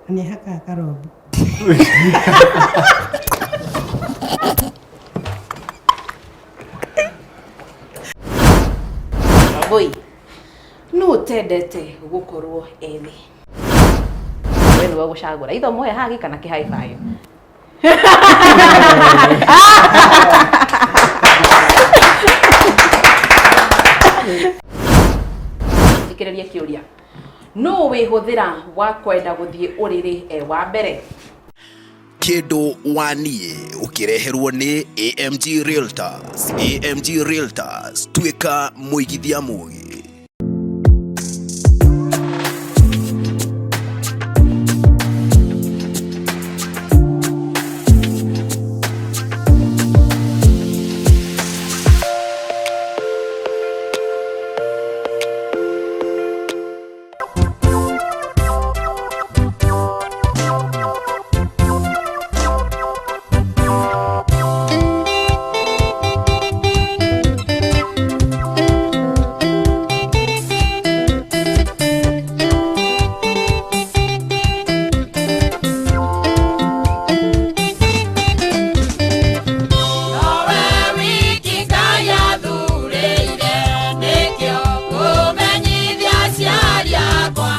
Na nĩ hakaga karombo. Wambũi, nũ ũtendete gũkorwo ethĩ? We nĩwe ũgũcagũra itho mũhe hagi kana kĩhaibayo. Thikĩrĩria kĩũria. Nũ wĩhũthĩra wa kwenda gũthiĩ ũrĩrĩ e wa mbere? Kĩndũ wa niĩ ũkĩreherwo nĩ AMG Realtors. AMG Realtors, tuĩka mũigithia mũgĩ. Nowe wiki Ngai athurĩire nĩkĩo kũmenyithia aciari akwa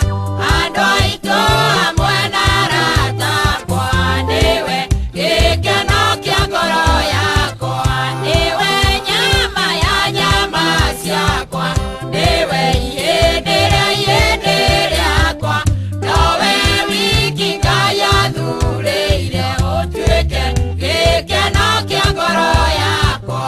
andũ aitũ hamwe na arata akwa nĩwe gĩkeno kĩa ngoro yakwa nĩwe nyama ya nyama ciakwa nĩwe ihĩndĩ rĩa ihĩndĩ rĩakwa nowe wiki Ngai athurĩire ũtuĩke gĩkeno kĩa ngoro yakwa.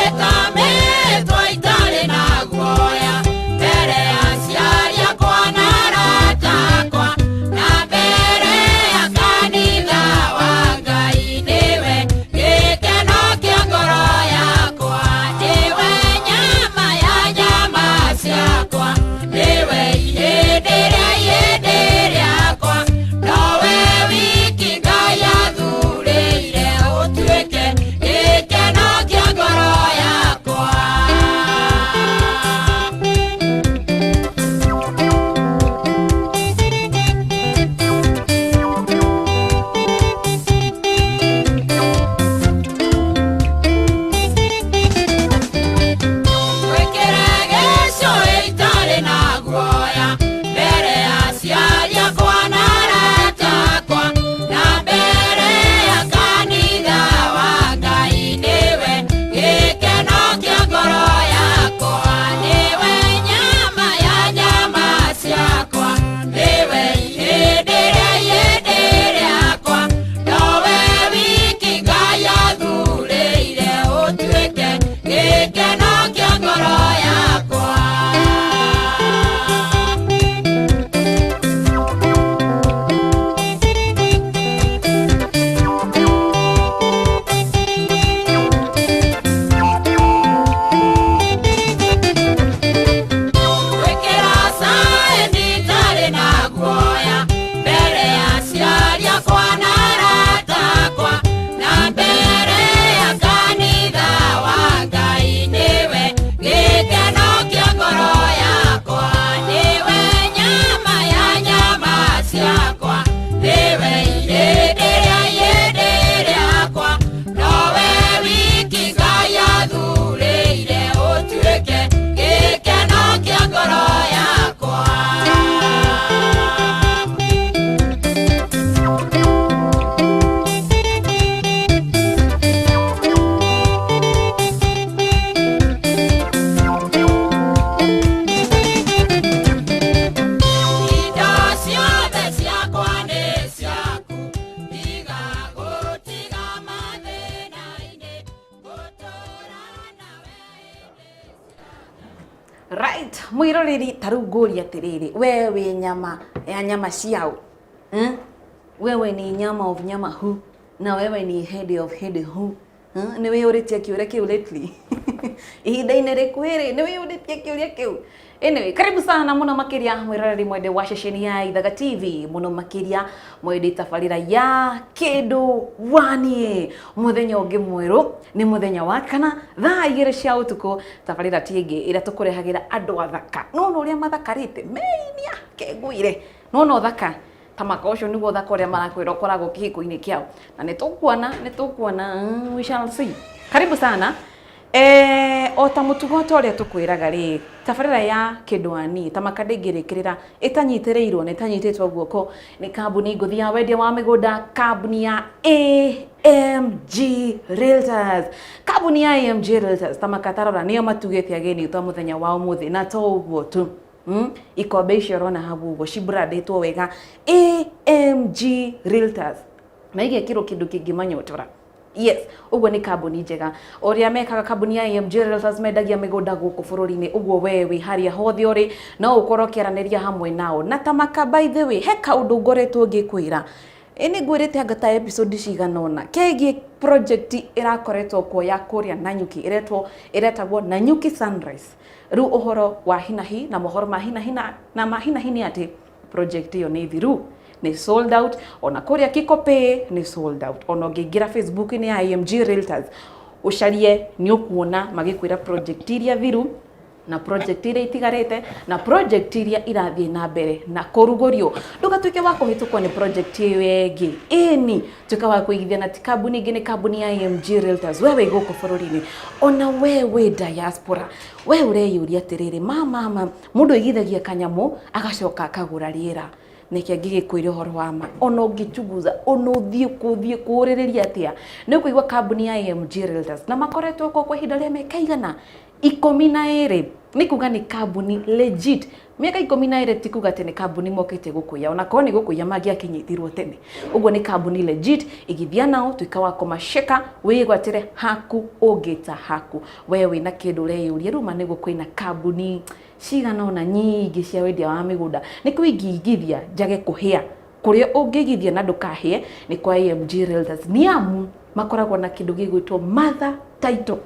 Wĩtamĩtwo itarĩ na guoya mbere ya aciari akwa na arata akwa na mbere ya kanitha wa Ngai nĩwe gĩkeno kĩa ngoro yakwa nĩwe nyama ya nyama ciakwa nĩwe ihĩndĩ rĩa ihĩndĩ rĩakwa nowe wiki Ngai athurĩire ũtuĩke gĩkeno kĩa ngoro yakwa. Gwĩkĩra gĩcũhĩ itarĩ na guoya mbere ya aciari akwa na arata akwa na mbere ya kanitha wa Ngai nĩwe gĩkeno kĩa ngoro yakwa nĩwe nyama ya nyama ciakwa nĩwe ihĩndĩ rĩa ihĩndĩ rĩakwa nowe wiki Ngai athurĩire ũtuĩke gĩkeno kĩa ngoro yakwa. Gwĩkĩra saĩni itarĩ na guoya mbere ya aciari akwa na arata akwa na mbere ya kanitha wa Ngai nĩwe gĩkeno kĩa ngoro yakwa nĩwe nyama ya nyama ciakwa nĩwe ihĩndĩ rĩa ihĩndĩ rĩakwa nowe wiki Ngai athurĩire ũtuĩke gĩkeno kĩa ngoro yakwa. Indo ciothe ciakwa nĩ ciaku, tiga gũtiga mathĩna-inĩ, ngũtũũra nawe. Right, mwiroreri ta rĩu ngũria atĩrĩrĩ, we wĩ nyama ya nyama ciao? Eh? Wewe ni nyama of nyama who? Na wewe ni head of head who? Eh? Nĩ wĩyũrĩtie kĩũria kĩu lately? Ihinda-inĩ rĩkuhĩ rĩ, nĩ wĩyũrĩtie kĩũria kĩu? Anyway, karibu sana muno makiria mwiroreri mwende wa ceceni ya Ithaga TV, muno makiria mwende tabarira ya Kindu Wanie. Muthenya ungi mweru ni muthenya wa kana thaa igiri cia utuku, tabarira ti ingi ira tukurehagira andu athaka. Nona uria mathakarite meinia kengwire, nona uthaka ta maka ucio niguo uthaka uria marakwira ukoragwo kihiko-ini kiao, na nitukuona nitukuona, we shall see. Karibu sana. O ta mutugo ta ũrĩa tũkwĩraga rĩ, tabarĩra ya Kĩndwani ta maka ndĩngĩrĩkĩrĩra ĩtanyitĩrĩirwo na ĩtanyitĩtwo guoko nĩ kambuni ngũthi ya wendia wa mĩgũnda, kambuni ya AMG Realtors. Kambuni ya AMG Realtors ta maka tarora nĩo matugĩte ageni twa mũthenya wa ũmũthĩ, na to ũguo tu. Ikombe icio ũrona hau ũguo cibrandĩtwo wega AMG Realtors na igekĩrwo kĩndũ kĩngĩmanyotora. Yes, ũguo nĩ kambuni njega. Ũrĩa mekaga kambuni ya AMG Realtors mendagia mĩgũnda gũkũ bũrũri-inĩ, ũguo we wĩ harĩa hothe ũrĩ no ũkorwo ũkĩaranĩria hamwe nao. Na ta maka, by the way, he kaũndũ ngoretwo ngĩkwĩra, ĩ nĩ ngwĩrĩte anga ta episode cigana ũna kegiĩ project ĩrakoretwo kuo ya kũrĩa Nanyuki, ĩretwo ĩretagwo Nanyuki Sunrise. Rĩu ũhoro wa hinahi na mohoro ma hinahi na ma hinahi nĩ atĩ project ĩyo nĩ thiru, nĩ sold out. Ona kũrĩa Kikopey nĩ sold out. Ona ũngĩingĩra Facebook-inĩ ya AMG Realtors ũcarie, nĩ ũkuona magĩkwĩra project iria thiru na project iria itigarĩte na project iria irathiĩ na mbere na kũrugũrio. Ndũgatuĩke wa kũhĩtũkwo nĩ project ĩyo ĩngĩ, ĩni tuĩka wa kũigithia na ti kambuni ĩngĩ, nĩ kambuni ya AMG Realtors. We wĩ gũkũ bũrũri-inĩ, ona we wĩ diaspora, we ũreyũria atĩrĩrĩ, ma mama mũndũ aigithagia kanyamũ agacoka akagũra rĩera nĩkĩ? Ngĩgĩkwĩra ũhoro wa ma, ona ũngĩchunguza, ona ũthiĩ kũthiĩ kũũrĩrĩria atĩa, nĩ ũkũigua kambuni ya AMG Realtors na makoretwo kuo kwa ihinda rĩa mĩaka igana 12. Nĩ kuga nĩ kambuni legit. Mĩaka 12 ti kuga atĩ nĩ kambuni mokĩte gũkũiya, ona korwo nĩ gũkũiya mangĩakinyĩtirwo tene. Ũguo nĩ kambuni legit. Igithia nao, tuĩka wa kũmaceka, wĩgwatĩre haku ũngĩta haku. We wĩna kĩndũ ũreyũria, rĩu ma nĩguo kwĩna kambuni cigana ũna nyingĩ cia wendia wa mĩgũnda, nĩ kũingĩigithia njage kũhĩa? Kũrĩa ũngĩigithia na ndũkahĩe nĩ kwa AMG Realtors, nĩ amu makoragwo na kĩndũ gĩgwĩtwo mother title.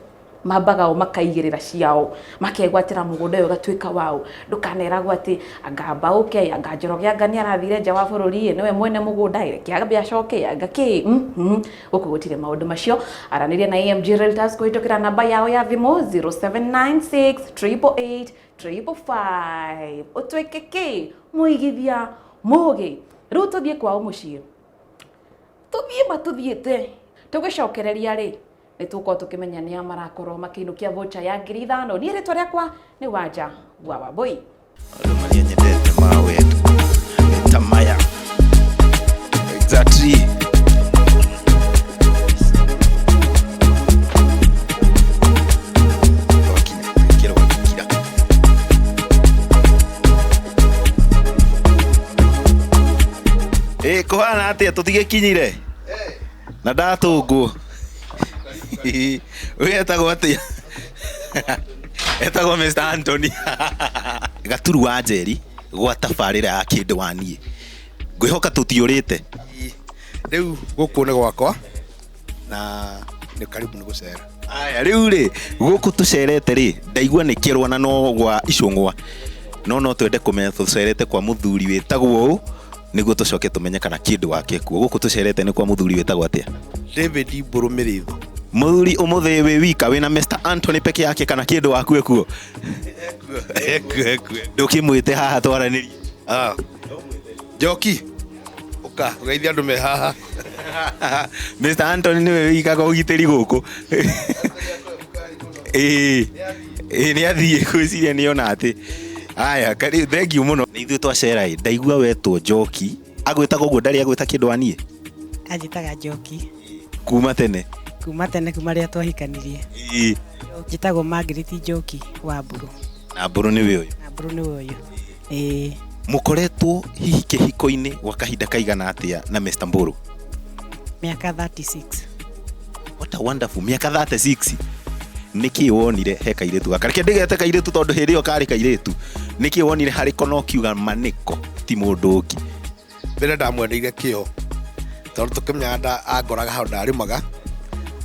Mambaga o makaigĩrĩra ciao, makegwatĩra mũgũnda ũyũ ũgatuĩka wao. Ndũkaneragwo atĩ anga mbaũke, anga Njoroge, anga nĩ arathire nja wa bũrũri, ĩ nĩwe mwene mũgũnda, ĩ reke ambe acoke, anga kĩ. Gũkũ gũtirĩ maũndũ macio. Aranĩria na AMG Realtors kũhĩtũkĩra namba yao ya thimũ 0796 888 555, ũtuĩke kĩ mũigithia mũgĩ. Rĩu tũthiĩ kwao mũciĩ, tũthiĩ matũthiĩte tũgĩcokereria rĩ, nĩ tũkorwo tũkĩmenya nĩa marakorwo makĩinũkia voucher ya 5,000. Niĩ rĩtwa rĩakwa nĩ Wanja wa Wambui. Maũndũ marĩa nyendete ma wendo nĩ ta maya exactly. Twakinya, twĩkĩrwo gĩkira. Ĩ kũhana atĩa? Tũtigĩkinyire na ndatũngwo. Ũyũ etagwo atĩa? Etagwo Mr. Anthony Gaturu wa Njeri gwa tabarĩra ya Kĩndũ wa niĩ. Ngwĩhoka tũtiũrĩte. Rĩu gũkũ nĩ gwakwa na nĩ karibu nĩ gũcera. Aya, rĩu rĩ, gũkũ tũcerete rĩ, ndaigua nĩ kĩrwa na no gwa icũng'wa, no twende kũmenya tũcerete kwa mũthuri wĩtagwo ũ, nĩguo tũcoke tũmenye kana kĩndũ wake kuo. Gũkũ tũcerete nĩ kwa mũthuri wĩtagwo atĩa? David Mbũrũ Mĩrĩtho. Mũthuri, ũmũthĩ wĩ wika, wĩna Mr. Anthony peke yake, kana kĩndũ waku ekuo? Ekuo, ekuo. Ndũkĩmwĩte haha twaranĩrie. Ah. Njoki ũka ũgeithia andũ me haha. Mr. Anthony nĩwe wĩikaga ũgitĩri gũkũ. Ĩĩ ĩĩ, nĩ athiĩ, gwĩciria nĩ ona atĩ aya thank you mũno. Nĩ ithuĩ twacera. Ĩ ndaigua wetwo Njoki, agwĩtaga ũguo, ndarĩ agwĩta kĩndũ wa niĩ? Anjĩtaga Njoki. Kuma tene? Kuma tene, kuma rĩrĩa twahikanirie. Njĩtagwo Margaret Njoki wa Mbũrũ. Na Mbũrũ nĩwe ũyũ? Na Mbũrũ nĩwe ũyũ, ĩĩ. Mũkoretwo hihi kĩhiko-inĩ gwa kahinda kaigana atĩa na Mr. Mbũrũ? Mĩaka 36. What a wonderful, mĩaka 36. Nĩkĩ wonire he kairĩtu gaka? Reke ndĩgete kairĩtu tondũ hĩndĩ ĩyo karĩ kairĩtu. Nĩkĩ wonire harĩ ko na ũkiuga ma nĩko, ti mũndũ ũngĩ? Mbere ndamwendeire kĩo, tondũ tũkĩmenyaga angoraga hau ndarĩmaga,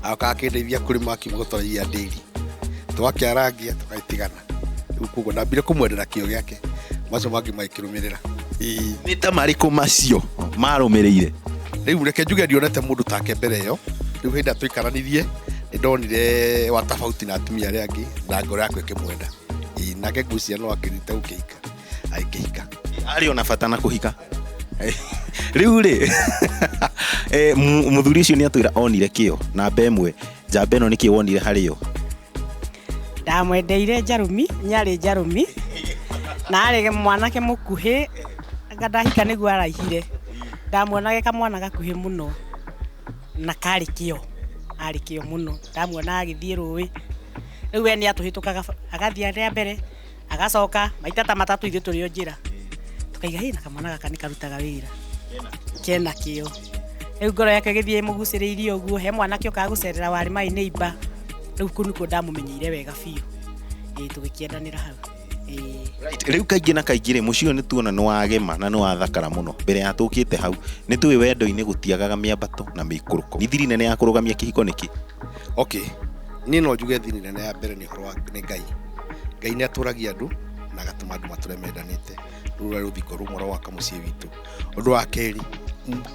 agoka akĩndeithia kũrĩma, akiuma gũtwara iria ndĩri, tũgakĩarangia, tũgagĩtigana. Rĩu Rĩu koguo ndambire kũmwendera kĩo gĩake, macio mangĩ magĩkĩrũmĩrĩra. Ĩĩ. Nĩ ta marĩkũ macio marũmĩrĩire? Rĩu reke njuge ndionete mũndũ take mbere ĩyo. Rĩu hĩndĩ ĩrĩa tũikaranirie nĩ ndonire wa tofauti na atumia arĩa angĩ na ngoro yakwa ĩkĩmwenda. Ĩĩ, nake ngwĩciria no akĩrĩte gũkĩhika, agĩkĩhika. Arĩ ona bata na kũhika. Rĩu rĩ, mũthuri ũcio nĩ atwĩra onire kĩo namba ĩmwe, njamba ĩno nĩkĩ wonire harĩ yo? Ndamwendeire njarũmi, nĩarĩ njarũmi na arĩ mwanake mũkuhĩ, anga ndahika nĩguo araihire. Ndamuonaga kamwana gakuhĩ mũno na karĩ kĩo, arĩ kĩo mũno. Ndamuonaga agĩthiĩ rũĩ, rĩu we nĩ atũhĩtũkaga agathiĩ rĩa mbere agacoka maita ta matatũ ithuĩ tũrĩ o njĩra. Tũkaiga hĩ na kamwana gaka nĩ karutaga wĩra, kena kĩo. Rĩu ngoro yake ĩgĩthiĩ ĩmũgucĩrĩirie ũguo, he mwanake ũkaga gũcerera warĩ my neighbor. Rĩu kũu nĩkuo ndamũmenyeire wega biũ. Ĩĩ, tũgĩkĩendanĩra hau. Ĩĩ. Right. Rĩu kaingĩ na kaingĩ rĩ, mũciĩ ũyũ nĩ tuona nĩ wagema na nĩ wathakara mũno. Mbere ya tũkĩte hau, nĩ tũĩ wendo-inĩ gũtiagaga mĩambato na mĩikũrũko. Nĩ thiri nene ya kũrũgamia kĩhiko nĩkĩ? Okay. Niĩ no njuge thiri nene ya mbere nĩ ũhoro wa nĩ Ngai. Ngai nĩ atũragia andũ na agatũma andũ matũre mendanĩte. Rũu rwarĩ rũthingo rũmwe rwa gwaka mũciĩ witũ. Ũndũ wa kerĩ,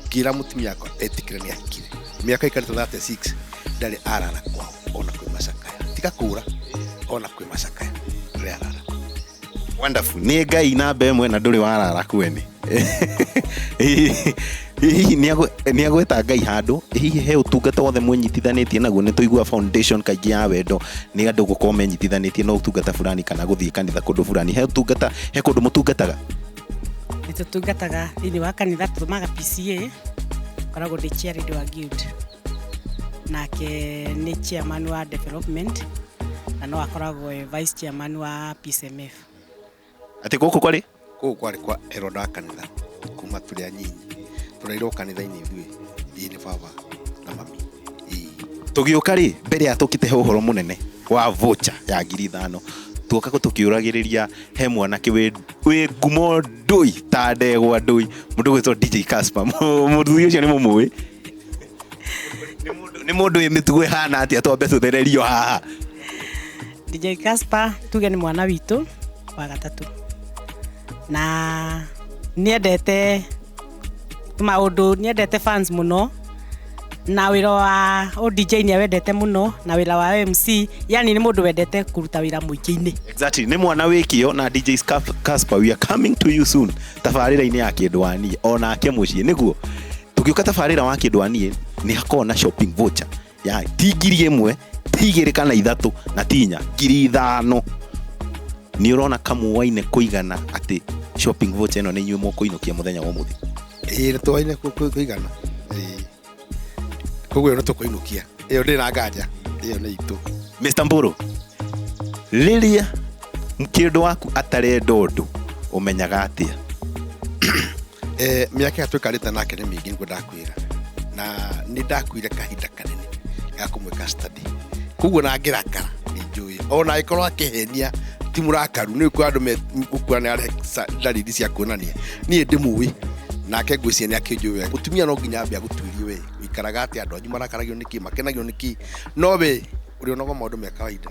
ngĩra mũtumia wakwa etĩkĩre nĩ ahikire. Mĩaka ĩikarĩte 36 ndarĩ arara kwao ona kwĩ macakaya. Tiga kũra ona kwĩ macakaya ndarĩ arara. Wonderful. Nĩ Ngai namba ĩmwe na ndũrĩ warara kwene. Hihi nĩ agweta Ngai handũ, hihi he ũtungata wothe mwĩnyitithanĩtie naguo? Nĩ tũigua foundation kaingĩ ya wendo nĩ andũ gũkorwo menyitithanĩtie na ũtungata fulani kana gũthiĩ kanitha kũndũ fulani. He ũtungata, he kũndũ mũtungataga? Nĩ tũtungataga thĩinĩ wa kanitha, tũthomaga PCA, ngoragwo ndĩ chair wa guild. Nake nĩ chairman wa development na no akoragwo e vice chairman wa PCMF. Atĩ gũkũ kwarĩ? Gũkũ kwarĩ kwa Eroda wa kanitha kuma tũrĩ anyinyi. Tũrerirwo kanitha-inĩ ithuĩ, ithuĩ nĩ baba na mami. Ĩĩ. Tũgĩũka rĩ, mbere ya tũkĩte he ũhoro mũnene wa voucher ya ngiri ithano, tuoka tũkĩũragĩrĩria he mwanake wĩ ngumo ndũi ta ndegwa ndũi, mũndũ ũgwĩtwo DJ Casper. Mũthuri ũcio nĩ mũmũĩ? Nĩ mũndũ wĩ mĩtugo ĩhana atĩa? Twambe tũthererio haha. DJ Casper tuge nĩ mwana witũ wa gatatũ na nĩendete maũndũ, nĩendete fans mũno na wĩra wa o DJ nĩ awendete mũno na wĩra wa MC, yani nĩ mũndũ wendete kũruta wĩra mũingĩ-inĩ. Exactly, nĩ mwana wĩ kĩo na DJ Casper, we are coming to you soon tabarĩra-inĩ ya Kĩndũ wa Niĩ onake mũciĩ. Nĩguo tũgĩũka tabarĩra wa Kĩndũ wa Niĩ nĩ hakoragwo na shopping voucher ya ti ngiri ĩmwe, ti igĩrĩ kana ithatũ na ti inya, ngiri ithano. Nĩ ũrona kamuaine kũigana atĩ shopping voucher ĩno nĩ inyuĩ mũkũinũkia mũthenya wa ũmũthĩ? Ĩĩ, nĩ tũaine kũigana. Ĩĩ. Koguo ĩyo nĩ tũkũinũkia. Ĩyo ndĩrĩ na nganja, ĩyo nĩ itũ. Mr. Mburu, rĩrĩa kĩndũ waku atarenda ũndũ ũmenyaga atĩa? Mĩaka ĩrĩa tũikarĩte nake nĩ mĩingĩ nĩguo ndakwĩra, na nĩ ndakuire kahinda kanene ga kũmwĩka study. Koguo na ngĩrakara nĩ njũĩ ona angĩkorwo akĩhenia ti mũrakaru, nĩ ũkuona andũ ũkuona nĩ arehe ndariri cia kuonania niĩ ndĩmũĩ nake ngwĩciria nĩ akĩnjũĩ wega. Mũtumia no nginya ambe agũtuĩrie we ũikaraga atĩa, andũ anyu marakaragio nĩkĩ, makenagio nĩkĩ, no we ũrĩonaga maũndũ me kawaida.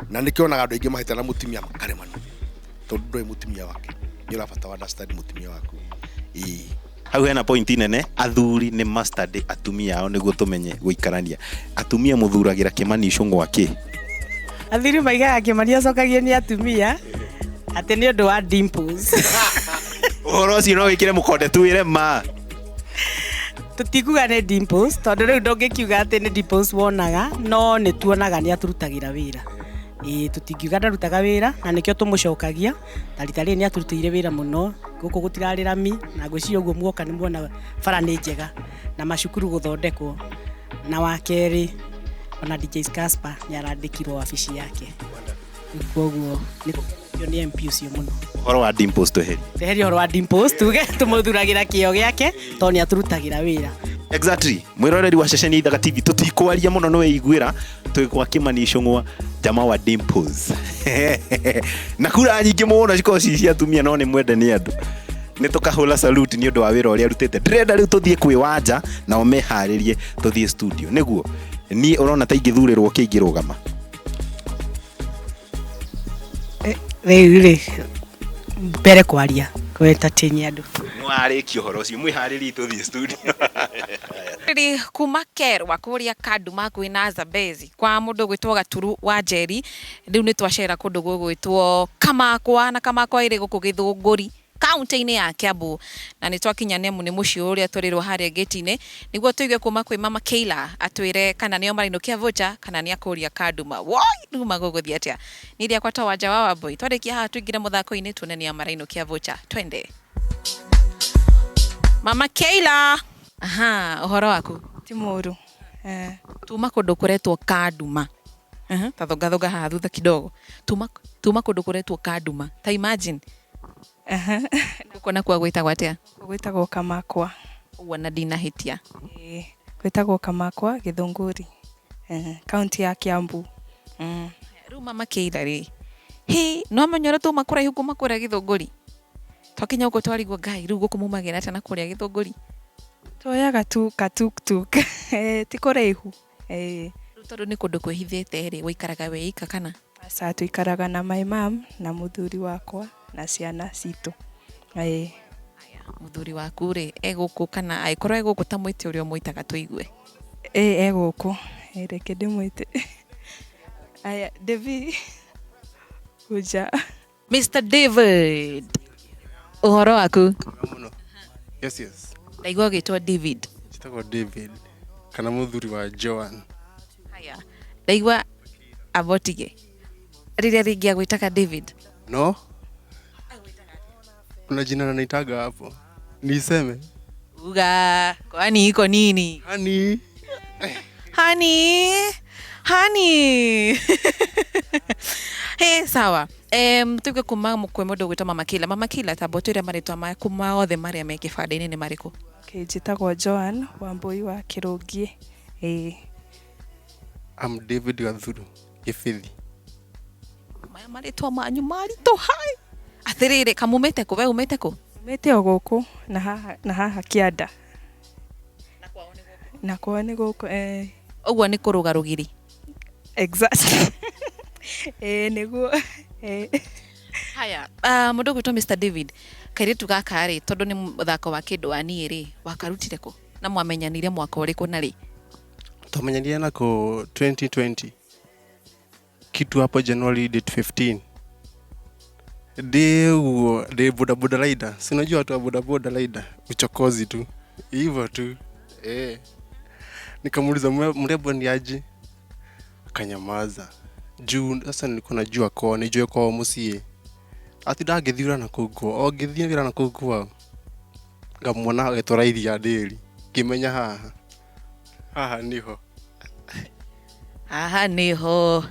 Na nĩkĩo onaga andũ aingĩ mahĩtana mũtumia makaremana tondũ ndũĩ mũtumia wake, nĩ ũrabatara understand mũtumia waku. Ĩĩ. Hau hena point nene, athuri nĩ mastudy atumia ao nĩguo tũmenye gũikarania. Atumia mũthuragĩra Kĩmani Icũng'wa kĩ? Athuri maigaga Kĩmani acokagio nĩ atumia atĩ nĩ ũndũ wa dimples. Ũhoro ũcio no wĩkĩre mũkonde tuwĩre ma. Tũtikuga nĩ dimples tondũ rĩu ndũngĩkiuga atĩ nĩ dimples wonaga, no nĩ tuonaga nĩ aturutagĩra wĩra. Ĩĩ, tũtingiuga ndarutaga wĩra na nĩkĩo tũmũcokagia. Ta rita rĩrĩ nĩ aturutĩire wĩra mũno, gũkũ gũtirarĩ rami na ngwĩciria ũguo muoka nĩ muona bara nĩ njega na macukuru gũthondekwo. Na wa kerĩ ona DJ Casper nĩ arandĩkirwo wabici yake. Koguo nĩ tũkenetio nĩ MP ũcio mũno. Ũhoro wa dimples tweherie. Tweherie ũhoro wa dimples, tuge tũmũthuragĩra kĩo gĩake tondũ nĩ aturutagĩra wĩra. Exactly. Mwĩroreri wa ceceni Ithaga TV, tũtikwaria mũno nĩ weiguĩra, twĩ kwa Kĩmani Icũng'wa, jama wa dimples. Na kura nyingĩ mũno cikoragwo ci cia atumia no nĩ mwende nĩ andũ. Nĩ tũkahũra salute nĩ ũndũ wa wĩra ũrĩa arutĩte. Ndĩrenda rĩu tũthiĩ kwĩ Wanja nao meharĩrie tũthiĩ studio. Nĩguo niĩ ũrona ta ingĩthurĩrwo kĩ ingĩrũgama? Rĩu rĩ mbere kwaria kũ entertain andũ. Nĩwarĩkia ũhoro ũcio, mwĩharĩrie tũthiĩ studio. Rĩ kuma Kerwa kũrĩa Kanduma hakuhĩ na Zambezi kwa mũndũ ũgwĩtwo Gaturu wa Njeri. Rĩu nĩ twacera kũndũ gũgwĩtwo Kamakwa, na Kamakwa ĩrĩ gũkũ Gĩthũngũri kaunti-inĩ ya Kiambu, na nĩ twakinya nĩ amu nĩ mũciĩ ũrĩa tũrĩrwo harĩa gate-inĩ nĩguo tũigue kuma kwĩ Mama Keila atwĩre kana nĩo marainũkia voucher kana nĩ akũria Kanduma. Woi, rĩu magũgũthiĩ atĩa? Niĩ rĩakwa to Wanja wa Wambui. Twarĩkia haha tũingĩre mũthako-inĩ tuone nĩa marainũkia voucher. Twende. Mama Keila. Aha, ũhoro waku? Ti mũru. Tuma kũndũ kũretwo Kanduma. Ta thonga thonga haha thutha kidogo. Tuma kũndũ kũretwo Kanduma. Ta imagine. Gũkũ nakuo gwĩtagwo atĩa? Gwĩtagwo Kamakwa. Ũguo na ndinahĩtia. Ĩĩ, gwĩtagwo Kamakwa Gĩthũngũri. Kaunti ya Kiambu. Rĩu Mama Keila rĩ, hĩ, no menya ũrĩa tuma kũraihu kuma kũrĩa Gĩthũngũri. Twakinya gũkũ twarigwo Ngai, rĩu gũkũ mumagĩra atĩa na kũrĩa Gĩthũngũri? Tuoyaga tu ka tuktuk. Ti kũraihu. Rĩu tondũ nĩ kũndũ kwĩhithĩte rĩ, ũikaraga wĩ ika kana? Aca, tũikaraga na my mom na mũthuri wakwa na ciana citũ. Mũthuri waku rĩ, e gũkũ kana angĩkorwo e gũkũ ta mwĩte ũrĩa ũmwĩtaga tũigue. Ĩĩ, e gũkũ. Reke ndĩmwĩte. Aya, Devi. Kuja. Mr. David. Ũhoro waku? Mũno. Yes, yes. Ndaigua ũgĩtwo David. Njĩtagwo David kana mũthuri wa Joan. Haya. Ndaigua abotige. Rĩrĩa rĩngĩ agwĩtaga David. No? Kuna jina ananiitaga hapo. Niseme? Uga, kwani iko nini? Honey. Honey. Honey. Hey, sawa. Tuge kuma kwĩ mũndũ ũgwĩtwo Mama Kila. Mama Kila, tamba ũtwĩre marĩtwa maku mothe marĩa me kĩbandĩ-inĩ nĩ marĩkũ? Okay, njĩtagwo Joan Wambui wa Kĩrũngiĩ. Ĩĩ. I'm David Gathuru Gĩbithi. Maya marĩtwa manyu maritũ hai. Atĩrĩrĩ, kamumĩte kũ? We umĩte kũ? Umĩte o gũkũ na haha kĩanda. Na kwao nĩ gũkũ. Ũguo nĩ kũrũga rũgiri. Exactly. Nĩguo. Haya, mũndũ ũgwĩtwo Mr. David, kairĩtu gaka rĩ, tondũ nĩ mũthako wa kĩndũ wa niĩ rĩ, wakarutire kũ? Na mwamenyanire mwaka ũrĩkũ na rĩ? Twamenyanire nako 2020. Kitu hapo January date 15. Ndĩ ũguo, ndĩ boda boda rider. Si unajua watu wa boda boda rider, uchokozi tu. Hivyo tu. Nikamuuliza mrembo ni aje? Akanyamaza. Juu sasa nilikuwa najua kwao, nijue kwao mũciĩ. Ati ndangĩthiũra na kũu kwao, o ngĩthiĩ na kũu kwao. Ngamuona agĩtwara iria ndĩri. Ngĩmenya haha. Haha niho. Haha niho.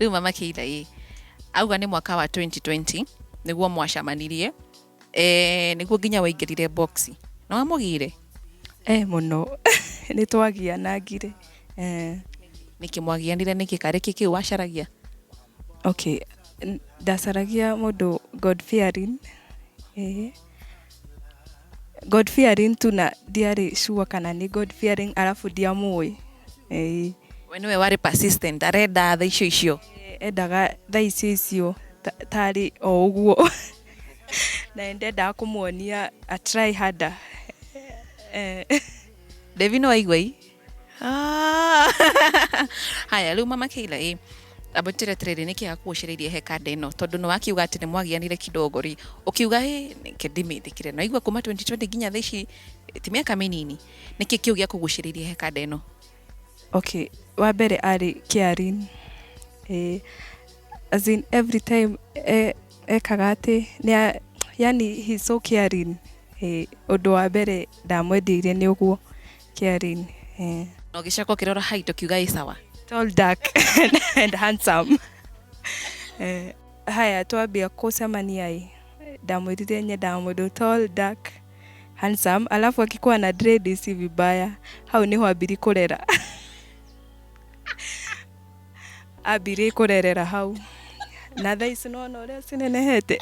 Rĩu Mama Keila ĩ, auga nĩ mwaka wa 2020 nĩguo mwacamanirie. Nĩguo nginya waingĩrire box. Na wamũgire? Mũno. Nĩ twagianangire. Nĩkĩ mwagianire nĩkĩ karĩ kĩ kĩu wacaragia? Okay, ndacaragia mũndũ God fearing. God fearing tu na ndiarĩ sure kana nĩ God fearing alafu ndiamũĩ. We nĩwe warĩ persistent, arenda thaa icio icio. Endaga thaa icio icio tarĩ o ũguo. Na ndendaga kũmuonia a try harder. David no waigua ii? Haya, rĩu Mama Keila ĩ, amba ũtwĩre atĩrĩrĩ, nĩkĩ gĩakũgucĩrĩirie he kanda ĩno? Tondũ nĩ wakiuga atĩ nĩ mwagianire kidogo rĩ, ũkiuga ĩ, reke ndĩmĩtĩkĩre. Na waigua kuma 2020 nginya thaa ici ti mĩaka mĩnini. Nĩkĩ kĩu gĩakũgucĩrĩirie he kanda ĩno? Okay, wa mbere arĩ caring. As in every time ekaga atĩ yani he's so caring. Ũndũ wa mbere ndamwendeire nĩ ũguo caring. Na ũgĩcoka ũkĩrora height ũkiuga ĩ sawa. Tall, dark and handsome. Haya twambia kũcemania ĩ, ndamwĩrire nyendaga mũndũ tall, dark, handsome, alafu akikuwa na dread si vibaya. Hau niho ambiri kũrera. Ambiri kũrerera hau. Na thaa ici nĩwona ũrĩa cinenehete.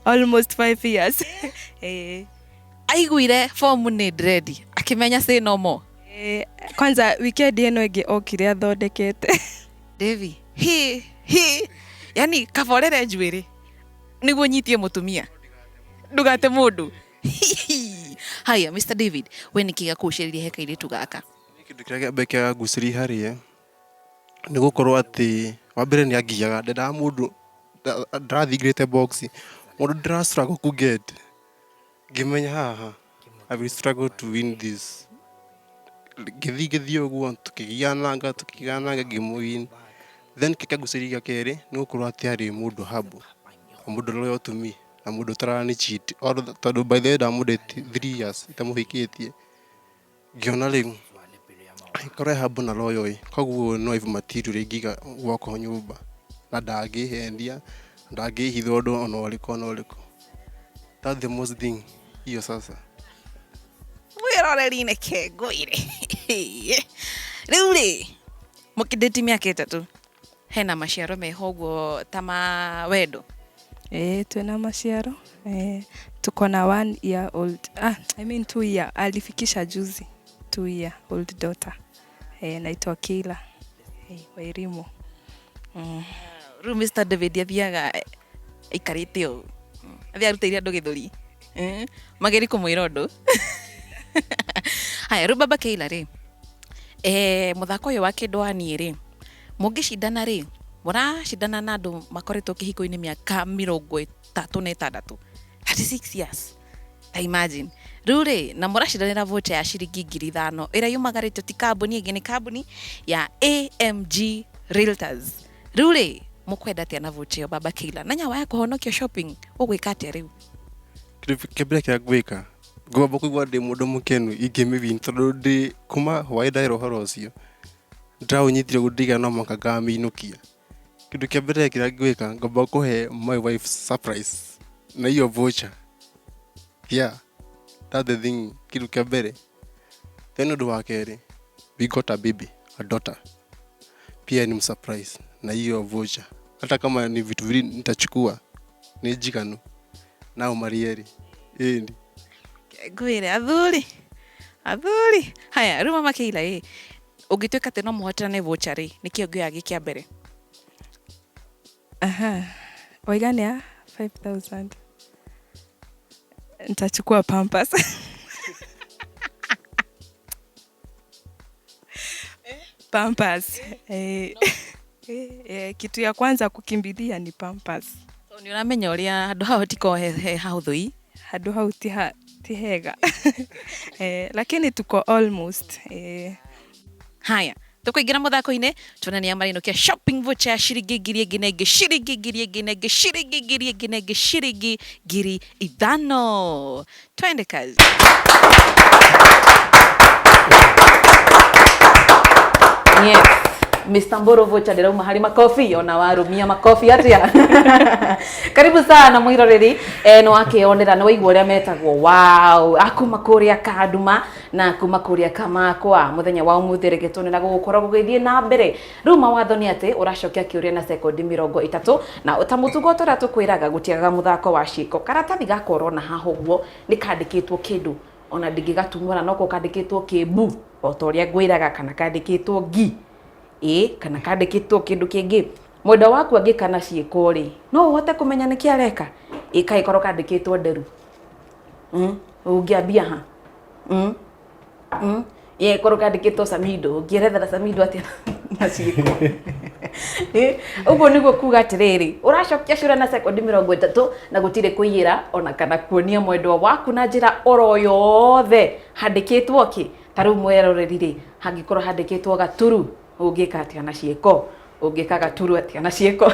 Almost 5 years. Aiguire form nĩ dread, akĩmenya say no more. Kwanza weekend ĩno ĩngĩ okire athondekete. Devi, hi hi. Yani kaborere njuĩrĩ nĩguo nyitie mũtumia ndũgate mũndũ. Haya, Mr David, we nĩkĩ gĩakũgucĩrĩria he kairĩtu gaka? Kĩndũ kĩrĩa kĩa mbere kĩangucĩrĩirie harĩ ye nĩ gũkorwo atĩ wa mbere nĩ angiaga, ndendaga mũndũ ndĩrathingĩrĩte box, mũndũ ndĩra struggle kũ get, ngĩmenya haha I will struggle to win this. Ngĩthiĩ ngĩthiĩ ũguo tũkĩgiananga tũkĩgiananga ngĩmũ-win. Then kĩrĩa kĩangucĩrĩirie gĩa kerĩ nĩ gũkorwo atĩ arĩ mũndũ humble, mũndũ loyal to me na mũndũ ũtarani cheat, tondũ by the way ndamũ-date 3 years itamũhikĩtie, ngĩona rĩu angĩkorwo e humble na loyal ĩ, koguo nĩ wife material ũrĩa ingĩiga gwakwa nyũmba na ndangĩhenia, ndangĩhitha ũndũ ona ũrĩkũ ona ũrĩkũ. That's the most thing hiyo sasa. Mwĩroreri-inĩ kengũire rĩu rĩ mũkĩndĩti mĩaka 3 hena maciaro meho ũguo ta ma wendo? Eh, twina maciaro. Eh, tuko na 1 year old, ah, I mean 2 year, alifikisha juzi 2 year old daughter. Eh, naitwa Keila, eh, Wairimu. Rĩu Mr David athiaga aikarĩte ũũ, athiaga arutĩire andũ gĩthũri. Eh, mageri kũmwĩra ũndũ. Haya, rĩu baba Keila rĩ, eh, mũthako ũyũ wa kĩndũ wa niĩ rĩ, mũngĩcindana rĩ, mũracindana na andũ makoretwo kĩhiko-inĩ mĩaka 36, 36 years, ta imagine. Rĩu rĩ, na mũracindanĩra voucher ya ciringi 5,000 ĩrĩa yumagarĩtio ti kambuni ĩngĩ, nĩ kambuni ya AMG Realtors. Rĩu rĩ, mũkwenda atĩa na voucher ĩyo, baba Keila? Na nyawa ya kũhonokia shopping ũgwĩka atĩa rĩu? Kĩndũ kĩa mbere kĩrĩa ngwĩka, ngwamba kũigua ndĩ mũndũ mũkenu ingĩmĩ-win, tondũ ndĩ kuma hwaĩ nderwo ũhoro ũcio ndĩraũnyitire ũguo ndigana no mũhaka ngamĩinũkia. Kĩndũ kĩa mbere kĩrĩa ngwĩka, ngwamba kũhe my wife surprise na hiyo voucher. Yeah, that's the thing, kĩndũ kĩa mbere. Then ũndũ wa kerĩ, we got a baby, a daughter, pia ni msurprise na hiyo voucher. Hata kama ni vitu vili nitachukua nĩ njiganu nao marieri ĩni. Ngwĩre athuri, athuri. Haya, rĩu mama Keila ĩ, ũngĩtuĩka atĩ no mũhotanane voucher rĩ, nĩkĩ ũngĩoya gĩ kĩa mbere? Aha. Waiga nĩ ya 5000, nitachukua Pampers. Pampers. Eh, eh, kitu ya kwanza kukimbilia ni Pampers. Tondũ nĩ ũramenya ũrĩa handũ hao tiko he hahũthũ i. Handũ hau ti hega. Eh, lakini tuko almost. Eh, Haya, tũkũingĩra mũthako-inĩ tuone nĩa marĩinũkia shopping voucher ya ciringi ngiri ĩngĩ na ĩngĩ, ciringi ngiri ĩngĩ na ĩngĩ, ciringi ngiri ĩngĩ na ĩngĩ, ciringi 5,000. Twende kazi. Yes, Mr. Mboro, voucher ndĩrauma harĩ makobi ona warũmia makobi atĩa. Karibu sana mwiroreri. Eh, nĩ wakĩonera, nĩ waigua ũrĩa metagwo. Wow, akuma kũrĩa Kanduma na kuma kũrĩa Kamakwa. Mũthenya wa ũmũthĩ reke tuone na gũgũkorwo gũgĩthiĩ na mbere. Rĩu mawatho nĩ atĩ ũracokia kĩũria na sekondi 30, na ta mũtugo tũrĩa tũkwĩraga, gũtiagaga mũthako wa ciĩko. Karatathi gaka ũrona haha ũguo nĩ kandĩkĩtwo kĩndũ, ona ndingĩgatumũra, no ko kandĩkĩtwo kĩmbu o ta ũrĩa ngwĩraga, kana kandĩkĩtwo ngi ĩ, kana kandĩkĩtwo kĩndũ kĩngĩ. Mwendwa waku angĩka na ciĩko rĩ, no ũhote kũmenya nĩkĩ areka? Ĩ kangĩkorwo kandĩkĩtwo nderu, ũngĩambia ha? Ĩ korwo kandĩkĩtwo Samido, ũngĩerethera Samido atĩa na ciĩko? Ĩ, ũguo nĩguo kuga atĩrĩrĩ, ũracokia ciũria na sekondi 30, na gũtirĩ kũiyĩra ona kana kuonia mwendwa waku na njĩra oro yothe handĩkĩtwo kĩ. Ta rĩu mweroreri rĩ, hangĩkorwo handĩkĩtwo gaturu, ũngĩka atĩa na ciĩko? Ũngĩka gaturu atĩa na ciĩko?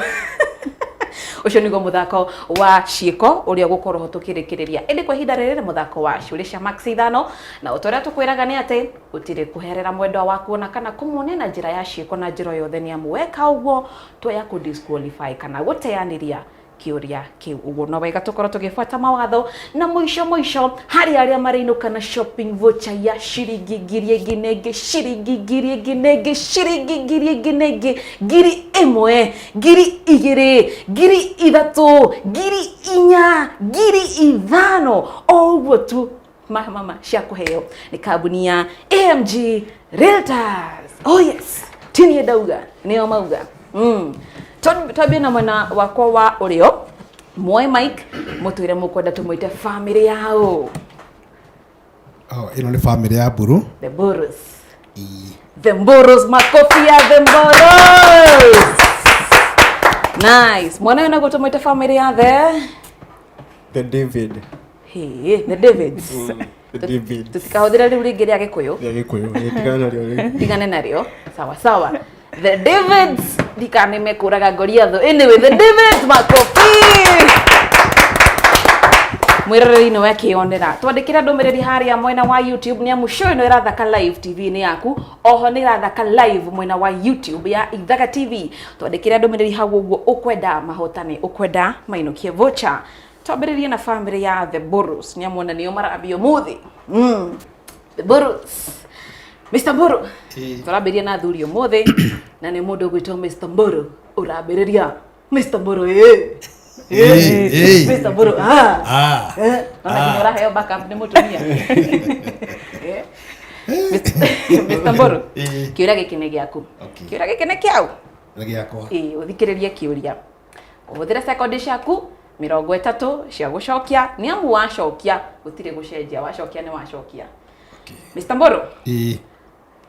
Ũcio nĩguo mũthako wa ciĩko ũrĩa ũgũkorwo ho tũkĩrĩkĩrĩria. Ĩndĩ kwa ihinda rĩrĩ nĩ mũthako wa ciũria cia max 5, na ũta ũrĩa tũkwĩraga nĩ atĩ gũtirĩ kũherera mwendwa waku ona kana kũmuonia na njĩra ya ciĩko na njĩra o yothe, nĩ amu weka ũguo twaya kũ disqualify kana gũteanĩria kĩũria kĩu. Ũguo no wega tũkorwo tũgĩbuata mawatho. Na mũico mũico, harĩ arĩa marĩinũka na shopping voucher ya ciringi ngiri ĩngĩ na ĩngĩ, ciringi ngiri ĩngĩ na ĩngĩ, ciringi ngiri ĩngĩ na ĩngĩ, 1,000, 2,000, 3,000, 4,000, 5,000, o ũguo tu mama cia kũheo nĩ kambuni ya AMG Realtors. Oh yes, tinie ndauga, nĩo mauga. Twambie na mwena wakwa wa ũrĩo, muoe mic mũtwĩre mũkwenda tũmwĩte family yao. Oh, ĩno nĩ family ya Mburu. The Mburus. Ĩĩ. The Mburus, makofi ya The Mburus. Nice. Mwana ũyũ naguo tũmwĩte family ya the The David. Hey, the Davids. The David. Tutikahũthĩra rĩu rĩngĩ rĩa Gĩkũyũ. Rĩa Gĩkũyũ. Tigana narĩo rĩu. Tigane narĩo. Sawa sawa. The Davids ndikaneme kũraga Goliath. Anyway, the Davids, makofi. Mwĩroreri nĩ wekĩonera, twandĩkĩra ndũmĩrĩri harĩa mwena wa YouTube nĩ amu show ĩno ĩrathaka live TV-inĩ yaku, oho nĩ ĩrathaka live mwena wa YouTube ya Ithaga TV. Twandĩkĩra ndũmĩrĩri hau ũguo ũkwenda mahotane, ũkwenda mainũkie voucher. Twambĩrĩrie na family ya The Burus nĩ amu ona nĩo marambia ũmũthĩ. The Burus, Mr. Mburu, tũrambĩrĩria na athuri ũmũthĩ na nĩ mũndũ ũgwĩtwo Mr. Mburu ũrambĩrĩria. Mr. Mburu, ĩ. Ĩĩ, ĩĩ. Mr. Mburu, ah. Ah. Ona nginya ũraheo backup nĩ mũtumia. Mr. Mburu, Ĩĩ. kĩũria gĩkĩ nĩ gĩaku. Okay. Kĩũria gĩkĩ nĩ kĩau. Nĩ gĩakwa. Ĩĩ, ũthikĩrĩrie kĩũria, ũhũthĩre sekondi ciaku 30 cia gũcokia, nĩ amu wacokia gũtirĩ gũcenjia, wacokia nĩ wacokia. Mr. Mburu, Ĩĩ.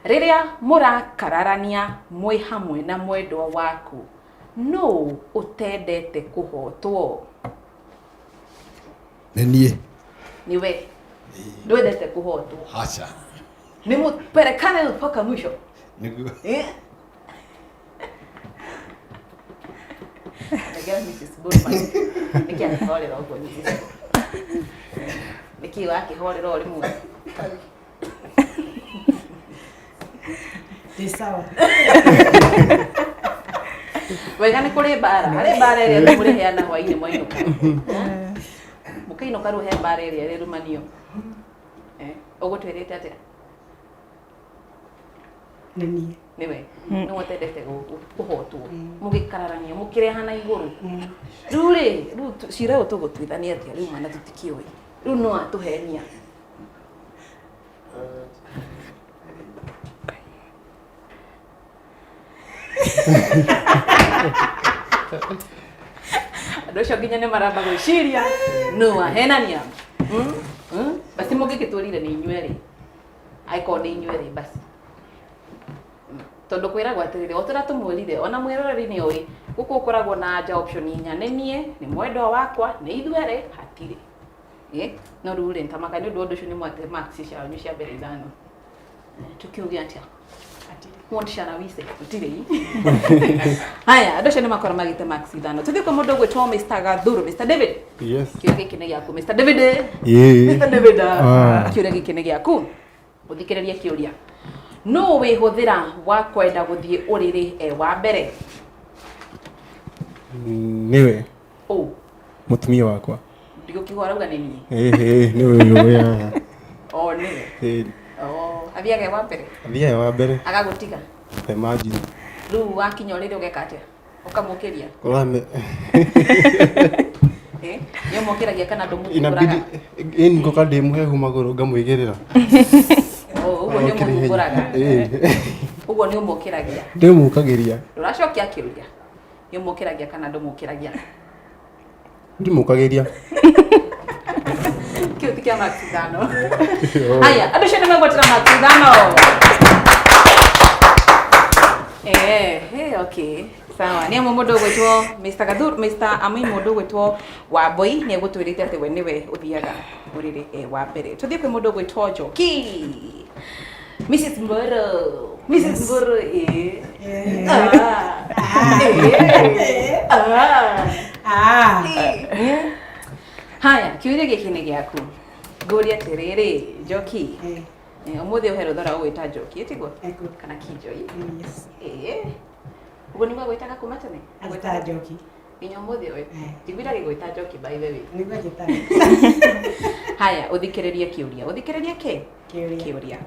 rĩrĩa mũrakararania mwĩ hamwe na mwendwa waku, nũ ũtendete kũhotwo? Nĩ niĩ. Nĩwe ndwendete kũhotwo? Aca. Nĩ mũperekane mpaka mwisho. Nĩguo. Eh? Regera Mrs. Burman. Nĩkĩ akĩhorera ũguo Mrs. Nĩkĩ wakĩhorera o rĩmwe? Ndĩ sawa. Wega nĩ kũrĩ mbara. Harĩ mbara ĩrĩa andũ mũrĩheana hwainĩ mwainũka. Mũkĩinũka rĩu he mbara ĩrĩa ĩrĩrumanio. Ũgũtwĩrĩte atĩa? Nĩ niĩ. Nĩwe. Nĩwe ũtendete kũhotwo. Mũgĩkararania, mũkĩrehana igũrũ. Rĩu rĩ, rĩu cira ũyũ tũgũtuithania atĩa rĩu mana tũtikĩũĩ. Rĩu no atũhenia. Andũ acio nginya nĩ maramba gwĩciria no ahenania. Basi mũngĩgĩtwĩrire nĩ inyuĩ erĩ, angĩkorwo nĩ inyuĩ erĩ basi, tondũ kwĩragwo atĩrĩrĩ, o tũrĩa tũmwĩrire ona mwĩroreri nĩ oĩ gũkũ gũkoragwo na anja option inya: nĩ niĩ, nĩ mwendwa wakwa, nĩ ithuĩ erĩ, hatirĩ. No rĩu rĩ, ntamaka nĩ ũndũ wa ũndũ ũcio nĩ mwate marks cianyu cia mbere ithano. Tukiuge atĩa? What shall we say? Gũtirĩ. Haya, andũ acio nĩ makora magĩte marks ithano. Tũthiĩ kwa mũndũ ũgwĩtwo Mr. Gathuru, Mr. David. Yes. Kĩũria gĩkĩ nĩ gĩaku, Mr. David. Ĩĩ. Mr. David. Ah. Kĩũria gĩkĩ nĩ gĩaku, ũthikĩrĩrie kĩũria. Nũ wĩhũthĩra wa kwenda gũthiĩ ũrĩrĩ e wa mbere? Nĩwe. Ũ? Mũtumia wakwa. Ndigũkiuga arauga nĩ niĩ. Ĩĩ, nĩwe ũyũ ũyũ. O nĩwe? Ĩĩ. O athiaga e wa mbere? Athiaga wa mbere. Agagũtiga? Imagine. Rĩu wakinya ũrĩrĩ ũgeka atĩa? Ũkamũkĩria? Ũrame. Nĩ ũmũkĩragia kana ndũmũkĩraga? Inabidi ĩni ngoka ndĩ mũhehu magũrũ ngamũigĩrĩra. Ũguo nĩ ũmũhumbũraga? Ĩĩ. Ũguo nĩ ũmũkĩragia? Ndĩmũkagĩria. Ndũracokia kĩũria, nĩ ũmũkĩragia kana ndũmũkĩragia? Ndimũkagĩria. Kĩu ti kĩa marks ithano. Haya, andũ acio nĩ megwatĩra marks ithano. Okay, sawa. Nĩ amwe mũndũ ũgwĩtwo Mr. Gathur, Mr. Amui, mũndũ ũgwĩtwo Wambui nĩ egũtwĩrĩte atĩ we nĩwe ũthiaga ũrĩrĩ e wa mbere. Tũthiĩ kwĩ mũndũ ũgwĩtwo Njoki, Mrs. Mburu. Mrs. Mburu, ĩ. Ah. Ah. Ah. Haya, kĩũria gĩkĩ nĩ gĩaku. Ngũria atĩrĩrĩ, Njoki. Ũmũthĩ ũhe rũtha rwa gũgwĩta Njoki, ĩtiguo? Ĩguo. Kana Kĩnjoi? Yes. Ũguo nĩguo agwĩtaga kuma tene? Anjĩtaga Njoki. Nginya ũmũthĩ ũyũ? Eh. Njiguire agĩgwĩta Njoki, by the way. Nĩguo anjĩtaga. Haya, ũthikĩrĩrie kĩũria. Ũthikĩrĩrie kĩ? Kĩũria. Kĩũria.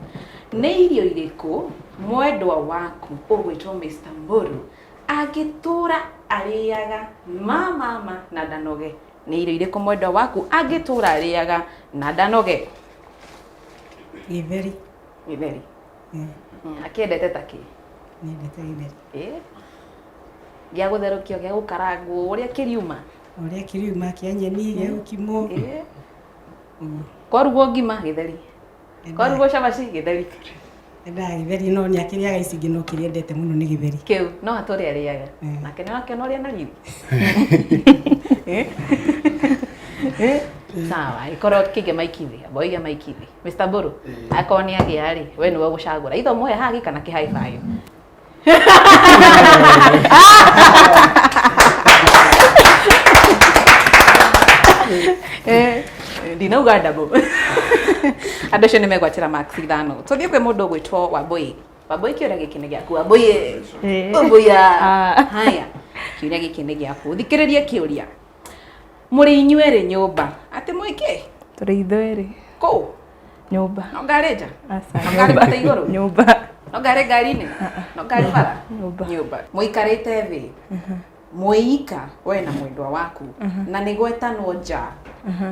Nĩ irio irĩkũ mwendwa waku ũgwĩtwo Mr. Mburu angĩtũra arĩaga ma mama na ndanoge? Nĩ irio irĩkũ mwendwa waku angĩtũra arĩaga na ndanoge? Gĩtheri. Gĩtheri? Akĩendete ta kĩ? Nĩendete gĩtheri. Ĩ? Gĩa gũtherũkio, gĩa gũkarangwo, ũrĩa kĩriuma. Ũrĩa kĩriuma kĩa nyeni, gĩa gũkimwo. Kwarugwo ngima gĩtheri, kwarugwo cabaci gĩtheri. Endaga gĩtheri, no nĩ akĩrĩaga ici ingĩ, no kĩrĩa endete mũno nĩ gĩtheri. Kĩu no atũre arĩaga. Nake nĩ wakĩona ũrĩa na riri. Sawa, ikorwo kĩige maiki thĩ, amba ũige maiki thĩ. Mr. Mburu, akorwo nĩ agĩa rĩ, we nĩwe ũgũcagũra itho mũhe hagi kana kĩhaibayo. Ndinauga ndabo. Andũ acio nĩ megwatĩra max 5. Tũthiĩ kwĩ mũndũ ũgwĩtwo Wambũi. Wambũi, kĩũria gĩkĩ nĩ gĩaku. Wambũi, Wambũi. Haya, kĩũria gĩkĩ nĩ gĩaku, thikĩrĩrie kĩũria. Mũrĩ inyuerĩ nyũmba, atĩ mwĩkĩ? Tũrĩ ithuerĩ. Kũ? Nyũmba. No ngarĩ nja? Aca. No ngarĩ bata igũrũ? Nyũmba. No ngarĩ ngari-inĩ? No ngarĩ bara? Nyũmba. Nyũmba mũikarĩte thĩ mwĩika, we na mwendwa waku, na nĩ gwetanwo nja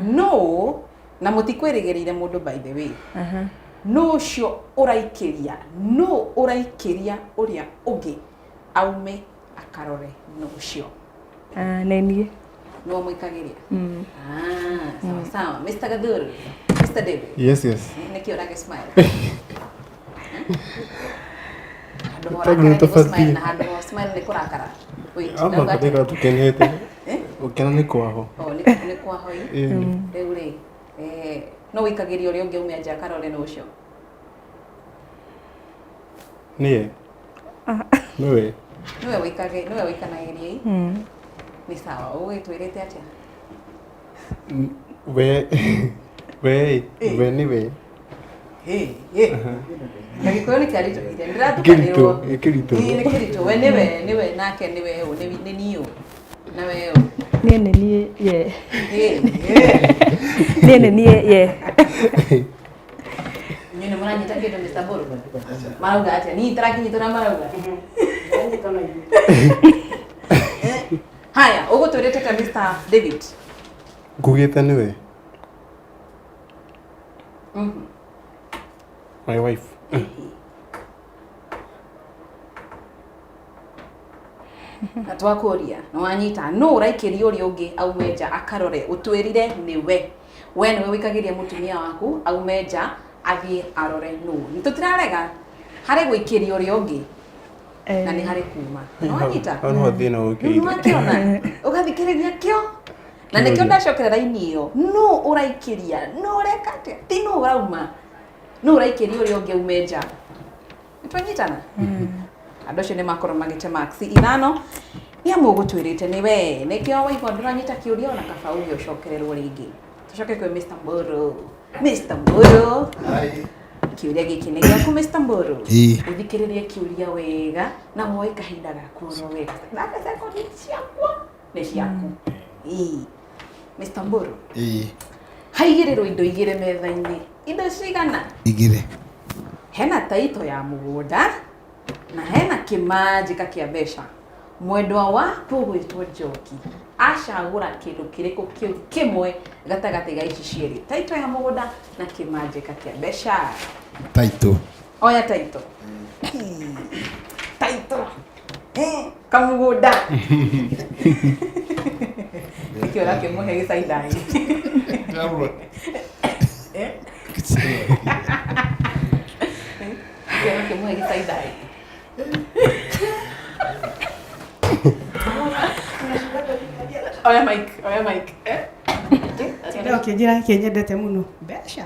no na mũtikwĩrĩgĩrĩire mũndũ, by the way, nũ ũcio ũraikĩria, nũ ũraikĩria ũrĩa ũngĩ aume akarore nũ ũcio? Ah, nĩ niĩ. Nĩwe mũikagĩria. Ah, sawa sawa. Mr. Gathuru, Mr. David. Yes. Nĩkĩ ũrage smile? Handũ ho Tondũ ũrakara nĩ nĩ gũ-smile tũbatiĩ. na handũ ho smile nĩ kũrakara. Wait, Amba ndauga atĩa? kũthĩra tũkenete. Eh? Gũkena nĩ kwaho. Oh, nĩ kwahoi. Ĩĩ. Rĩu rĩ, no wĩikagĩria ũrĩa ũngĩ aume nja akarore nũ ũcio? Niĩ. Nĩwe. Nĩwe wĩikage, nĩwe wĩikanagĩria ĩ? Nĩ sawa. Ũgũgĩtwĩrĩte atĩa? We. We. We nĩwe. Na Gĩkũyũ nĩ kĩaritũhire, ndĩratukanĩrwo. Kĩritũ, kĩritũ. Ĩĩ, nĩ kĩritũ. We nĩwe, nĩwe nake nĩwe ũ, nĩ niĩ ũ na we ũ? Niĩ nĩ niĩ ye. Ĩ, Niĩ nĩ niĩ ye. Inyuĩ nĩ mũranyita kĩndũ? Mr. Mburu, marauga atĩa? Niĩ itarakinyita ũrĩa marauga. Haya, ũgũtwĩrĩte ta Mr. David. Ngugĩte nĩwe. My wife. Na twakũria nĩ wanyita, nũ ũraikĩria ũrĩa ũngĩ aume nja akarore? Ũtwĩrire nĩwe, we nĩwe wĩikagĩria mũtumia waku aume nja athiĩ arore nũ. Nĩ tũtirarega harĩ gũikĩria ũrĩa ũngĩ na nĩ harĩ kuma. Nĩ wanyita? Hau nĩho thĩna Rĩu ũkĩire. nĩwakĩona ũgathikĩrĩria kĩo na nĩkĩo ndacokera raini ĩyo, nũ ũraikĩria, nũ ũreka atĩa, ti nũ ũrauma, nũ ũraikĩria ũrĩa ũngĩ aume nja. Nĩtwanyitana? Andũ acio nĩ makorwo magĩte max 5 nĩ amu ũgũtwĩrĩte nĩ we. Nĩkĩo waigua ndũranyita kĩũria, ona kaba uge ũcokererwo rĩngĩ. Tũcoke kwĩ Mr. Mburu. Mr. Mburu, kĩũria gĩkĩ nĩ gĩaku. Mr. Mburu, Ĩĩ. ũthikĩrĩrie kĩũria wega na woe kahinda gaku oro wega. Thaka sekondi ciakwa nĩ ciaku. Ĩĩ. Mr. Mburu, Ĩĩ. haigĩrĩrwo indo igĩrĩ metha-inĩ. Indo cigana? Igĩrĩ. Hena taito ya mũgũnda na hena kĩmanjĩka kĩa mbeca. Mwendwa waku ũgwĩtwo Njoki acagũra kĩndũ kĩrĩkũ kĩu kĩmwe gatagatĩ ga ici cierĩ, taito ya mũgũnda na kĩmanjĩka kĩa mbeca? Taito. Oya taito. Taito kamũgũnda nĩkĩo ũrakĩmũhe gĩcaindai. Nĩkĩo ũrakĩmũhe gĩcaindai. Oya mic, oya mic. Eh? Ndio kĩnjĩra kĩnyendete mũno mbeca.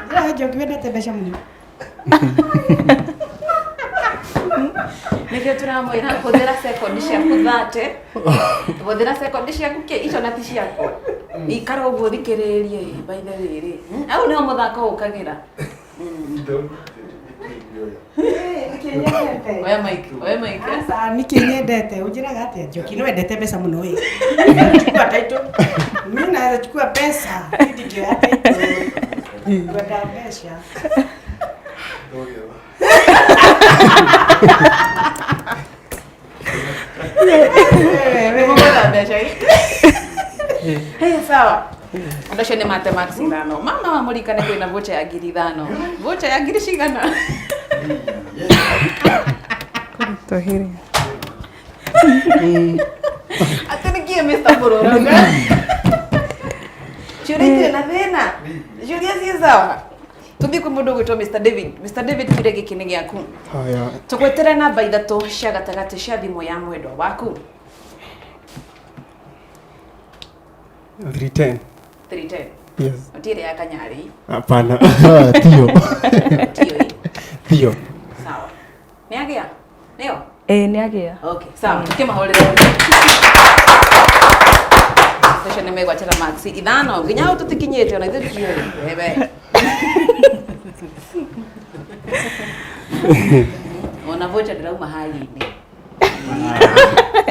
Njĩra Njoki wendete mbeca mũno. Nĩkĩo tũramwĩra hũthĩra sekondi ciaku 30, hũthĩra sekondi ciaku kĩ icio na ti ciakwa. Ikara ũguo thikĩrĩrie. By the way rĩ, au nĩho mũthako ũkagĩra. Nĩkĩ? Oya mic, oya mic, eh? Aca, nĩkĩ nyendete? Ũnjĩraga atĩa Njoki nĩ wendete mbeca mũno ĩ. Chukua title. Mimi naweza chukua pesa. Ndingĩoya title. Ngwenda mbeca. Nĩmũgwetha mbeca ĩ. Hey, sawa, andũ acio nĩ mate max 5. Mama wa mũrikane kwĩna vocha ya 5,000. Vocha ya ngiri cigana? Twaheri. Atĩ nĩ kĩĩ Mr. Mũrũrũnga? Ciũria itirĩ na thĩna. Ciũria ciĩ sawa. Tũthiĩ kwĩ mũndũ ũgwĩtwo Mr. David. Mr. David kĩũria gĩkĩ nĩ gĩaku. Haya. Tũgwetere namba ithatũ cia gatagatĩ cia thimũ ya mwendwa waku. 310. 310. Yes. Ũtirĩ ya kanyarĩ. Hapana. Tio. Tiyo ĩ. Tio. Sawa. Nĩ agĩa? Nĩyo? Ĩĩ nĩ agĩa. Okay, sawa. Tukĩmahũrĩra. Acio nĩ megwatĩra marks ithano nginya hau tũtikinyĩte ona ithuĩ tũtiũĩ. Wewe. Ona vocha ndĩrauma hali-inĩ.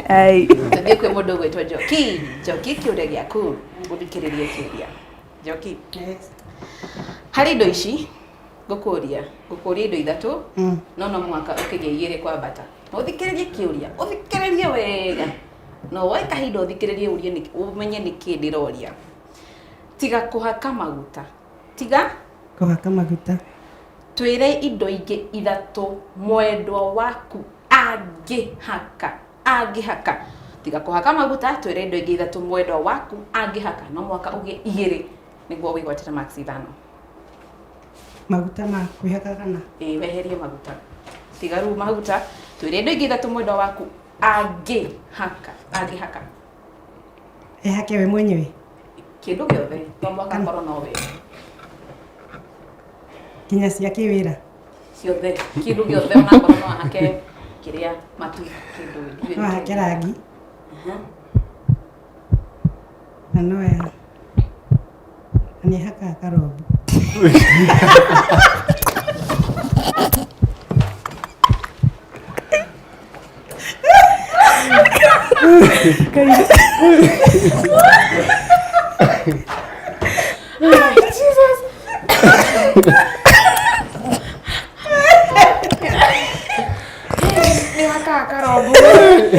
Ai. Tũthiĩ kwĩ mũndũ ũgwĩtwo Njoki. Njoki kĩũria gĩaku ũthikĩrĩrie kĩũria. Njoki. Harĩ indo ici ngũkũria, ngũkũria indo ithatũ no no mũhaka ũkĩgĩe igĩrĩ kwambata. Na ũthikĩrĩrie kĩũria, ũthikĩrĩrie wega. No woe kahinda ũthikĩrĩrie ũrie ũmenye nĩkĩ ndĩroria. Tiga kũhaka maguta. Tiga Kũhaka maguta. Twĩre indo ingĩ ithatũ mwendwa waku angĩhaka angĩhaka. Tiga kũhaka maguta, twĩre indo ingĩ ithatũ mwendwa waku angĩhaka. No mũhaka ũgĩe igĩrĩ nĩguo wĩgwatĩre marks ithano. Maguta ma kwĩhaka kana? Ĩĩ, weherie maguta. Tiga rĩu maguta, twĩre indo ingĩ ithatũ mwendwa waku angĩhaka angĩhaka. Ehake we mwenyewe. Kĩndũ gĩothe to mũhaka korwo no we. Nginya cia kĩwĩra. Ciothe, kĩndũ gĩothe onakorwo no ahake kĩrĩa matu kĩndũ ndiũĩ No nĩ ahake kĩĩ. rangi. Aha. Na no ya na nĩ ahakaga karombo. Nĩ hakaga karombo.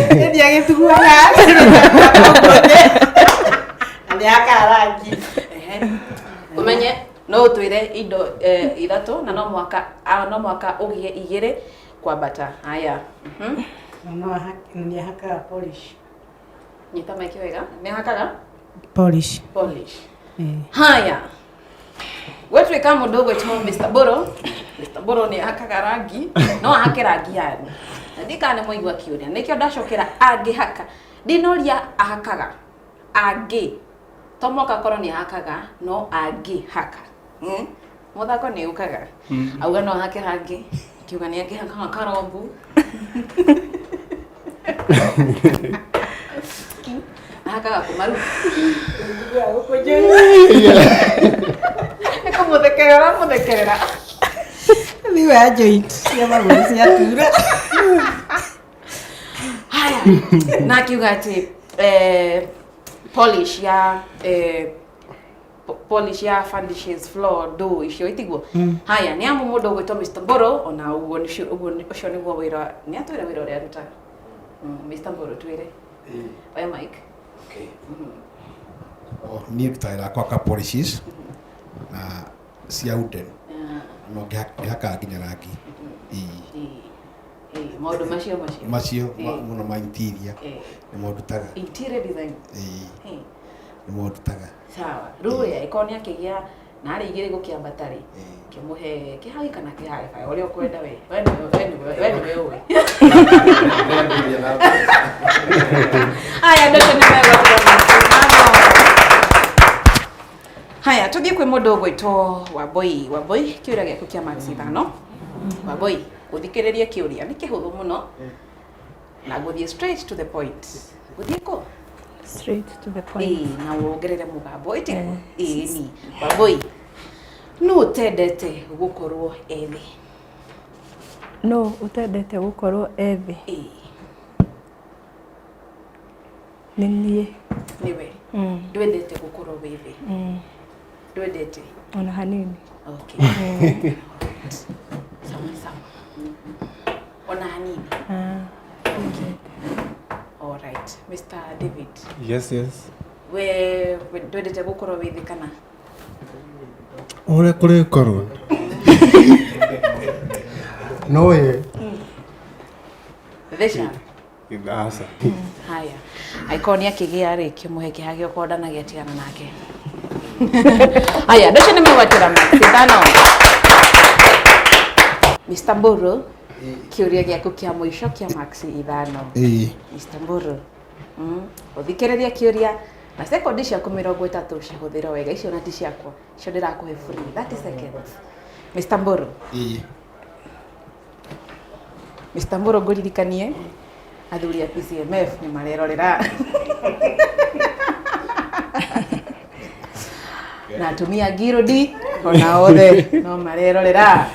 Nĩ agĩtuguaga. Na nĩ ahakaga rangi. Ehe. Ũmenye no ũtwĩre indo ithatũ na no mũhaka no mũhaka ũgĩe igĩrĩ kwambata. Haya. Na no ahake na nĩ ahakaga polish. Nyita maiki wega. Nĩ ahakaga Polish. polish. Eh. Haya. Gwatuĩka mũndũ ũgwĩtwo Mr. Boro. Mr. Boro nĩ ahakaga rangi. No ahake rangi yani. Na ndiĩ kana nĩ mwaigua kĩũria. Nĩkĩo ndacokera angĩhaka. Ndinoria ahakaga. Angĩ. To mũhaka korwo nĩ ahakaga, no angĩhaka. Mũthako nĩ ũkaga. Auga no ahake rangi. Kiuga nĩ angĩhakaga karombu. Ahakaga kũmaru. Nĩ kũmũthekerera ũramũthekerera. Rĩu ya joint cia magũrũ ciatura. Haya. Na akiuga atĩ polish ya polish ya furnishes floor door icio itiguo. Haya, nĩ amu mũndũ ũgwĩtwo Mr. Mboro ona ũguo nĩcio ũguo ũcio nĩguo wĩra nĩ atwĩre wĩra ũrĩa arutaga. Mr. Mboro twĩre. Oya mic. Okay. Oh, niĩ ndutagĩra gwaka polishes na cia wooden. No ngĩhakaga nginya rangi. Ĩĩ. Ĩĩ, maũndũ macio macio. Macio mũno ma interior nĩmo ndutaga. Interior design. Ĩĩ. Nĩmo ndutaga. Sawa. Rĩu ĩ angĩkorwo nĩ akĩgĩa na arĩ igĩrĩ gũkĩambata rĩ, kĩmũhe kĩhai kana kĩhai baya ũrĩa ũkwenda we. We nĩwe ũĩ. Haya, andũ acio nĩ megwatĩra marks. Haya, tũthiĩ kwĩ mũndũ ũgwĩtwo Wambui. Wambui, kĩũria gĩaku kĩa marks ithano. Wambui, ũthikĩrĩrie kĩũria nĩ kĩhũthũ mũno na ngũthiĩ straight to the point. Gũthiĩ kũ? Straight to the point. Ĩĩ, na wongerere mũgambo ĩtiguo? Ĩĩ ni. Wambui, nũ ũtendete gũkorwo ethĩ? No ũtendete gũkorwo ethĩ? Ĩĩ. Nĩ niĩ. Nĩwe? Ndwendete gũkorwo wĩ thĩ? Ndwendete? Ona hanini. Okay. Sawa sawa. Ona hanini. Okay. All right. Mr. David. Yes, yes. We ndwendete gũkorwo wĩ thĩ kana? Ũrĩa kũrĩkorwo. No ye. Theca. Aca. Haya, angĩkorwo nĩ akĩgĩa rĩ, kĩmũhe kĩhagĩ okorwo ndanagĩa tigana nake. Haya, andũ acio nĩ megwatĩra max ithano. Mr. Mburu, kĩũria gĩaku kĩa mũico kĩa max ithano. Ĩĩ. Mr. Mburu, ũthikĩrĩrie kĩũria na sekondi ciaku 30 cihũthĩre wega. Icio na ti ciakwa, icio ndĩrakũhe free 30 seconds. Mr. Mburu. Ĩĩ. Mr. Mburu, ngũririkanie athuri a PCMF nĩ marerorera na atumia ngirũndi ona othe no marerorera,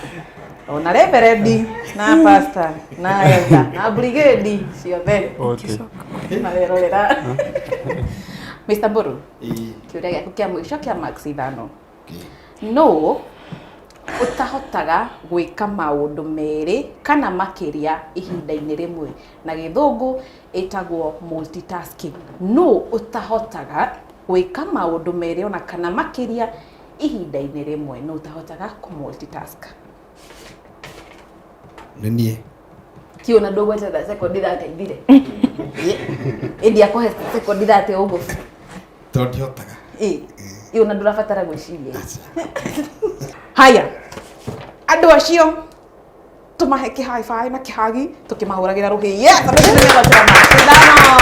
ona reverendi na pastor na elder na brigade ciothe Othe. marerorera. Mr. Mburu, Ĩĩ. kĩũria gĩaku kĩa mũico kĩa max ithano. No ũtahotaga gwĩka maũndũ merĩ kana makĩria ihinda-inĩ rĩmwe, na gĩthũngũ ĩtagwo multitasking. No ũtahotaga gwĩka maũndũ merĩ ona kana makĩria ihinda-inĩ rĩmwe, no ũtahotaga kũ multitask? Nĩ niĩ. Kiona ndũgweterera sekondi 30 ithire, ĩndĩ akũhe sekondi 30 ũguo. Tondũ ndihotaga. Ĩ, ĩ, ona ndũrabatara gwĩciria. Haya, andũ acio tũmahe kĩhaibai na kĩhagi tũkĩmahũragĩra rũhĩ. Yes, andũ acio nĩmegwatĩra macindano.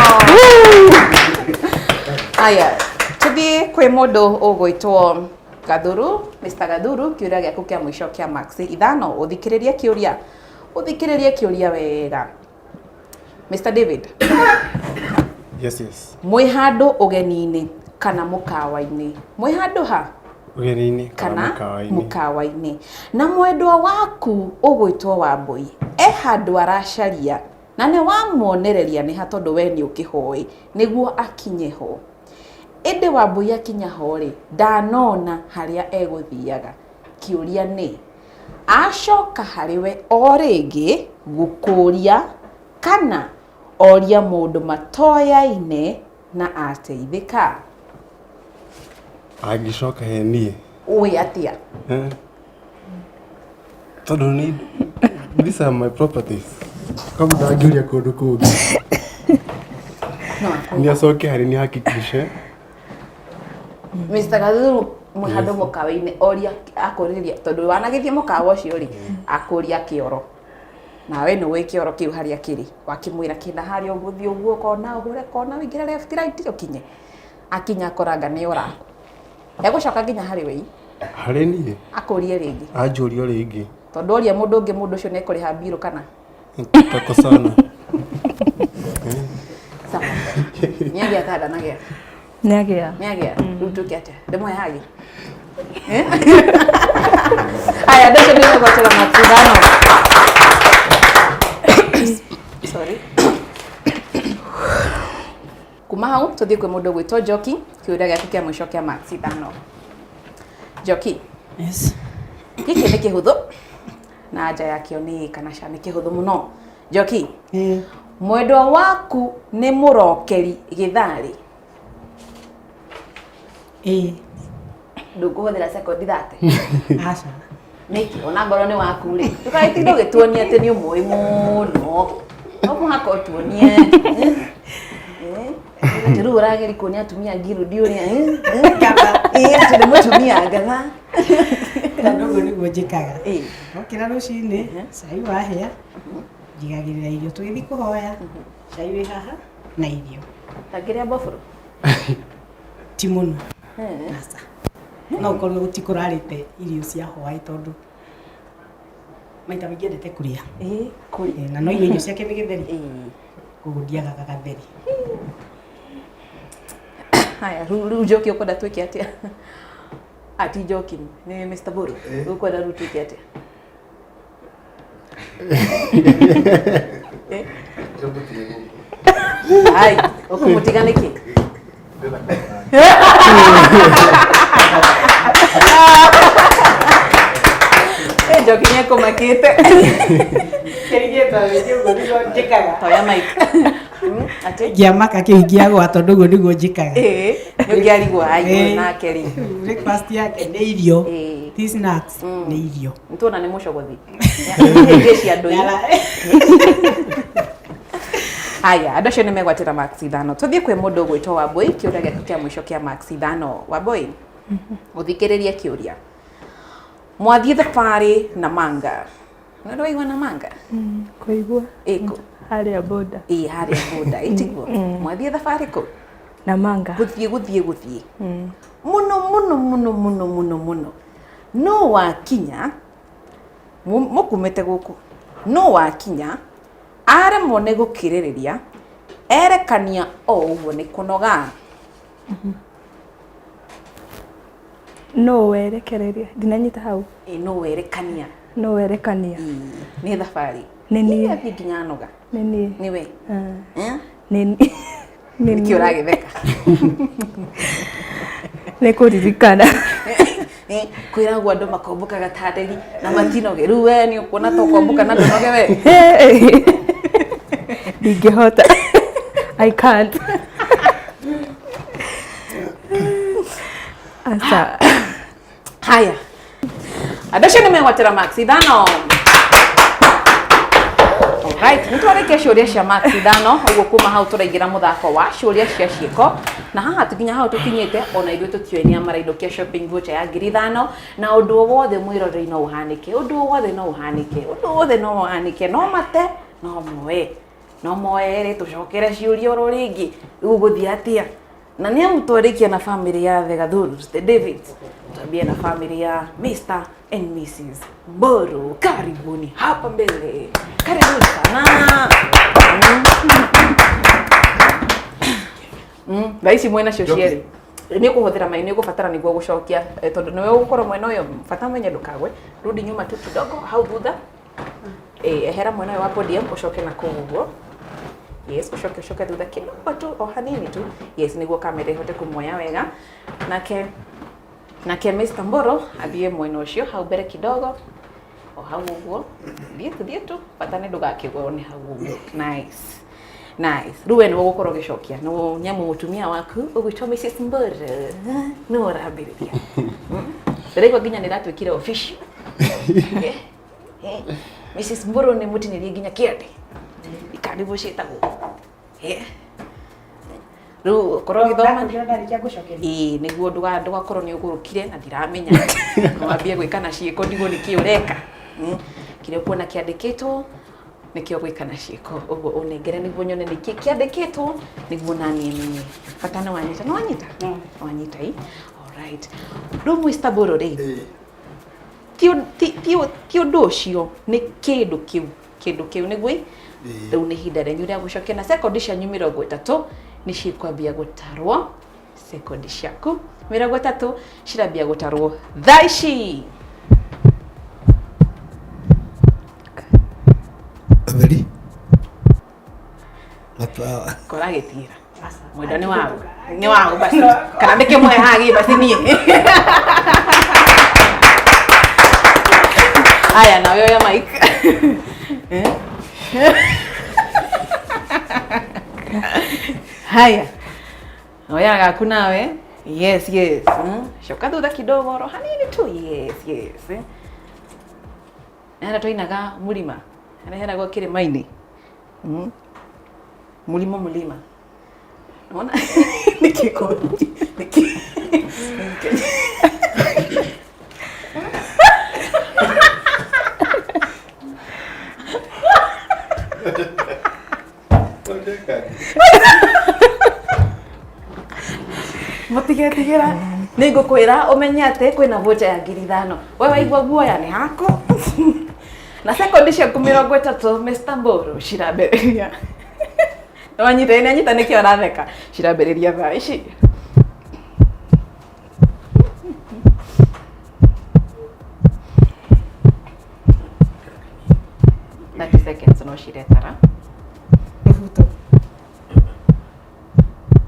Haya, tũthiĩ kwĩ mũndũ ũgwĩtwo Gathuru. Mr. Gathuru, kĩũria gĩaku kĩa mũico kĩa max ithano. Ũthikĩrĩrie kĩũria, ũthikĩrĩrie kĩũria wega. Mr. David. Yes, yes. Mwĩ handũ ũgeni-inĩ kana mũkawa-inĩ, mwĩ handũ ha Ũgeni-inĩ kana kana mũkawa-inĩ. Mũkawa-inĩ, na mwendwa waku ũgwĩtwo Wambũi e handũ aracaria, na nĩ wamuonereria nĩ ha, tondũ we nĩ ũkĩhoĩ nĩguo akinye ho. Ĩndĩ Wambũi akinya ho rĩ, ndanona harĩa egũthiaga. Kĩũria nĩ, acoka harĩ we o rĩngĩ gũkũria kana oria mũndũ matoyaine na ateithĩka? Angĩcoka he niĩ. Ũĩ atĩa? Eh? Tondũ nĩ these are my properties. Koguo ndangĩũria kũndũ kũngĩ. No. Nĩ acoke harĩ niĩ hakikishe. Mr. Gathuru, mwĩ handũ mũkawa-inĩ, oria akũrĩria, tondũ wanagĩthiĩ mũkawa ũcio rĩ, akũria kĩoro, nawe nĩ ũĩ kĩoro kĩu harĩa kĩrĩ, wakĩmwĩra kĩna harĩa ũgũthiĩ ũguo, kona ũhũre kona, ũingĩre left, right, ũkinye. Akinya akoranga nĩ ora, egũcoka nginya harĩ wei? Harĩ niĩ. Akũrie rĩngĩ. Anjũria rĩngĩ. Tondũ oria mũndũ ũngĩ, mũndũ ũcio nĩ ekũrĩha mbirũ kana Tutakosana. Sawa, nĩagĩa kana ndanagĩa? Nĩagĩa. Nĩagĩa. Rĩu tuke atĩa? Ndĩmũhe hagi? Haya, andũ acio nĩmegwatĩra macindano. Sorry. Kuma hau tũthiĩ kwĩ mũndũ ũgwĩtwo Njoki, kĩũria gĩaku kĩa mũico kĩa max ithano. Njoki. Yes. Gĩkĩ nĩ kĩhũthũ na anja yakĩo nĩ kana ca, nĩ kĩhũthũ mũno. Njoki, mwendwa waku nĩ mũrokeri gĩtharĩ? Ĩĩ. Ndũkũhũthĩra sekondi 30? Aca. Nĩkĩ? Ona ngorwo nĩ waku rĩ, ndũgagĩtinde ũgĩtuonia atĩ nĩ ũmũĩ mũno, no mũhaka ũtuonie atĩ rĩu ũrageria kuonia atumia ngirudi ũrĩa ĩ atĩ nĩ mũtumia ngatha. Tondũ ũguo nĩguo njĩkaga. Ĩ. Okĩra rũcinĩ, cai wahĩa, njigagĩrĩra irio tũgĩthiĩ kũhoya, cai wĩ haha na irio. Ndangĩrĩa mboboro? Ti mũno. Aca. No ũkorwo gũtikũrarĩte irio cia hwaĩ, tondũ maita maingĩ endete kũrĩa. Ĩ, kũrĩa. Na no irio ciake nĩ gĩtheri. Ĩ. Koguo ndiagaga gatheri. Haya, rĩu Njoki, ũkwenda twĩke atĩa? Ati Njoki nĩ Mr. Mburu, ũkwenda rĩu twĩke atĩa? Eh? Ai, ũkũmũtiga nĩkĩ? Eh, Njoki nĩ ekũmakĩte. Toya mic. Atĩ? Ngĩamaka kĩu ingĩagwa, tondũ ũguo nĩguo njĩkaga. Ĩĩ, nĩ ũngĩarigwo ai Ĩĩ. nake rĩ. Breakfast yake nĩ irio. Ĩĩ. Ti snacks, nĩ irio. Nĩtuona nĩ mũcogothi. Hĩndĩ cia andũ. Haya, andũ acio nĩ megwatĩra marks 5. Tũthiĩ kwĩ mũndũ ũgwĩtwo Wambũi, kĩũria gĩaku kĩa mũico kĩa marks 5. Wambũi, ũthikĩrĩrie kĩũria. Mwathiĩ thabarĩ na manga. Nĩ waigua na manga? Kũigua. Ĩkũ? Harĩa boda. Ĩĩ, harĩa boda, ĩtiguo? Mwathiĩ thabarĩ kũ? Na manga. Gũthiĩ, gũthiĩ, gũthiĩ. Mũno, mũno, mũno, mũno, mũno, mũno. No wakinya, mũkumĩte gũkũ. No wakinya, aremwo nĩ gũkirĩrĩria, erekania o ũguo nĩ kũnoga. No werekereria. Ndinanyita hau. Ĩ, no werekania. No werekania. Nĩ thabarĩ. Nĩ niĩ. Athiĩ nginya anoga. Nĩ niĩ. Nĩ we. Eh? Nĩ niĩ. Nĩ Nĩkĩ niĩ. ũragĩtheka? Nĩ kũririkana. Kwĩragwo andũ makombũkaga ta nderi na matinoge. Rĩu we nĩ ũkuona ta ũkombũka na ndũnoge we. Ndingĩhota. I can't. Asa. Haya. Andũ acio nĩ megwatĩra marks 5. Alright, nĩ twarĩkia ciũria cia marks 5, ũguo kuma hau tũraingĩra mũthako wa ciũria cia ciĩko. Na haha tũkinya hau tũkinyĩte, ona ithuĩ tũtiũĩ nĩa marainũkia shopping voucher ya ngiri 5, na ũndũ o wothe mwĩroreri no ũhanĩke, ũndũ o wothe no ũhanĩke, ũndũ o wothe no ũhanĩke, no mate, no moe. No moe rĩ, tũcokere ciũria oro rĩngĩ, rĩu ũgũthiĩ atĩa? Na nĩ amu twarĩkia na family ya The Gathurus, The Davids, tuambie na family ya Mr. and Mrs. Mburu. Karibuni hapa mbele. Karibuni sana. Thaa ici mwena cio cierĩ. Nĩ ũkũhũthĩra mai, nĩ ũgũbatara nĩguo gũcokia, tondũ nĩwe ũgũkorwo mwena ũyũ, bata ũmenye ndũkagwe. Rudi nyuma tu kidogo hau thutha. Ehera mwena ũyũ wa podium ũcoke na kũu ũguo. Yes, ucoke ucoke thutha kidogo tu, o hanini tu. Yes, nĩguo kamera ihote kũmuoya wega. Nake Mr. Mburu athiĩ mwena ũcio hau mbere kidogo. O hau ũguo. Thiĩ tu, thiĩ tu. Bata nĩ ndũgakĩgwe nĩ hau ũguo. Nice. Nice. Rĩu we nĩwe ũgũkorwo ũgĩcokia. Nĩ nyamu mũtumia waku ũgwĩtwo Mrs. Mburu. Nĩwe ũrambĩrĩria. Ndĩraigua nginya nĩ ĩratuĩkire official. Mrs. Mburu nĩ mũtinĩrie nginya kĩande. Ikaribu ciĩtagwo. Rĩu ũkorwo ũgĩthoma Ndarĩkia gũcokeria. Ĩĩ, nĩguo ndũgakorwo nĩ ũgũrũkire na ndiramenya. Wambie gwĩka na ciĩko ndigwo nĩkĩ ũreka. Kĩrĩa ũkuona kĩandĩkĩtwo nĩkĩo gwĩka na ciĩko. Ũguo ũnengere nĩguo nyone nĩkĩ kĩandĩkĩtwo nĩguo naniĩ menye. Bata nĩ wanyita. Nĩ wanyita? Wanyita ĩ. Alright. Rĩu Mr. Mburu rĩ, ti ũndũ ũcio, nĩ kĩndũ kĩu. Kĩndũ kĩu nĩguo ĩ? Rĩu nĩ ihinda rĩanyu rĩa gũcokia na sekondi cianyu 30 nĩ cikwambia gũtarwo. Sekondi ciaku 30 cirambia gũtarwo thaa ici. Ũtheri. Gatawa. Kora gĩtira. Mwendwa nĩ waũ? Nĩ waũ basi. Kana ndĩkĩmũhe hagi basi niĩ. Aya, nawe oya mic. Haya. Oya gaku nawe. Yes, yes. Coka thutha kidogo oro hanini tu. Yes, yes. Nara twainaga mũrima. Areheragwo kĩrĩma-inĩ. Mũrima mũlima. Unaona? Nikiko. Niki. Mũtigetigĩra. Nĩ ngũkwĩra ũmenye atĩ kwĩna voucher ya ngiri 5. We waigua guoya nĩ haku. Na sekondi ciaku 30 Mr. Mburu cirambĩrĩria. Nĩwanyita, nĩ anyita nĩkĩo aratheka. Cirambĩrĩria thaa ici. 30 seconds no ciretara. Mvuto.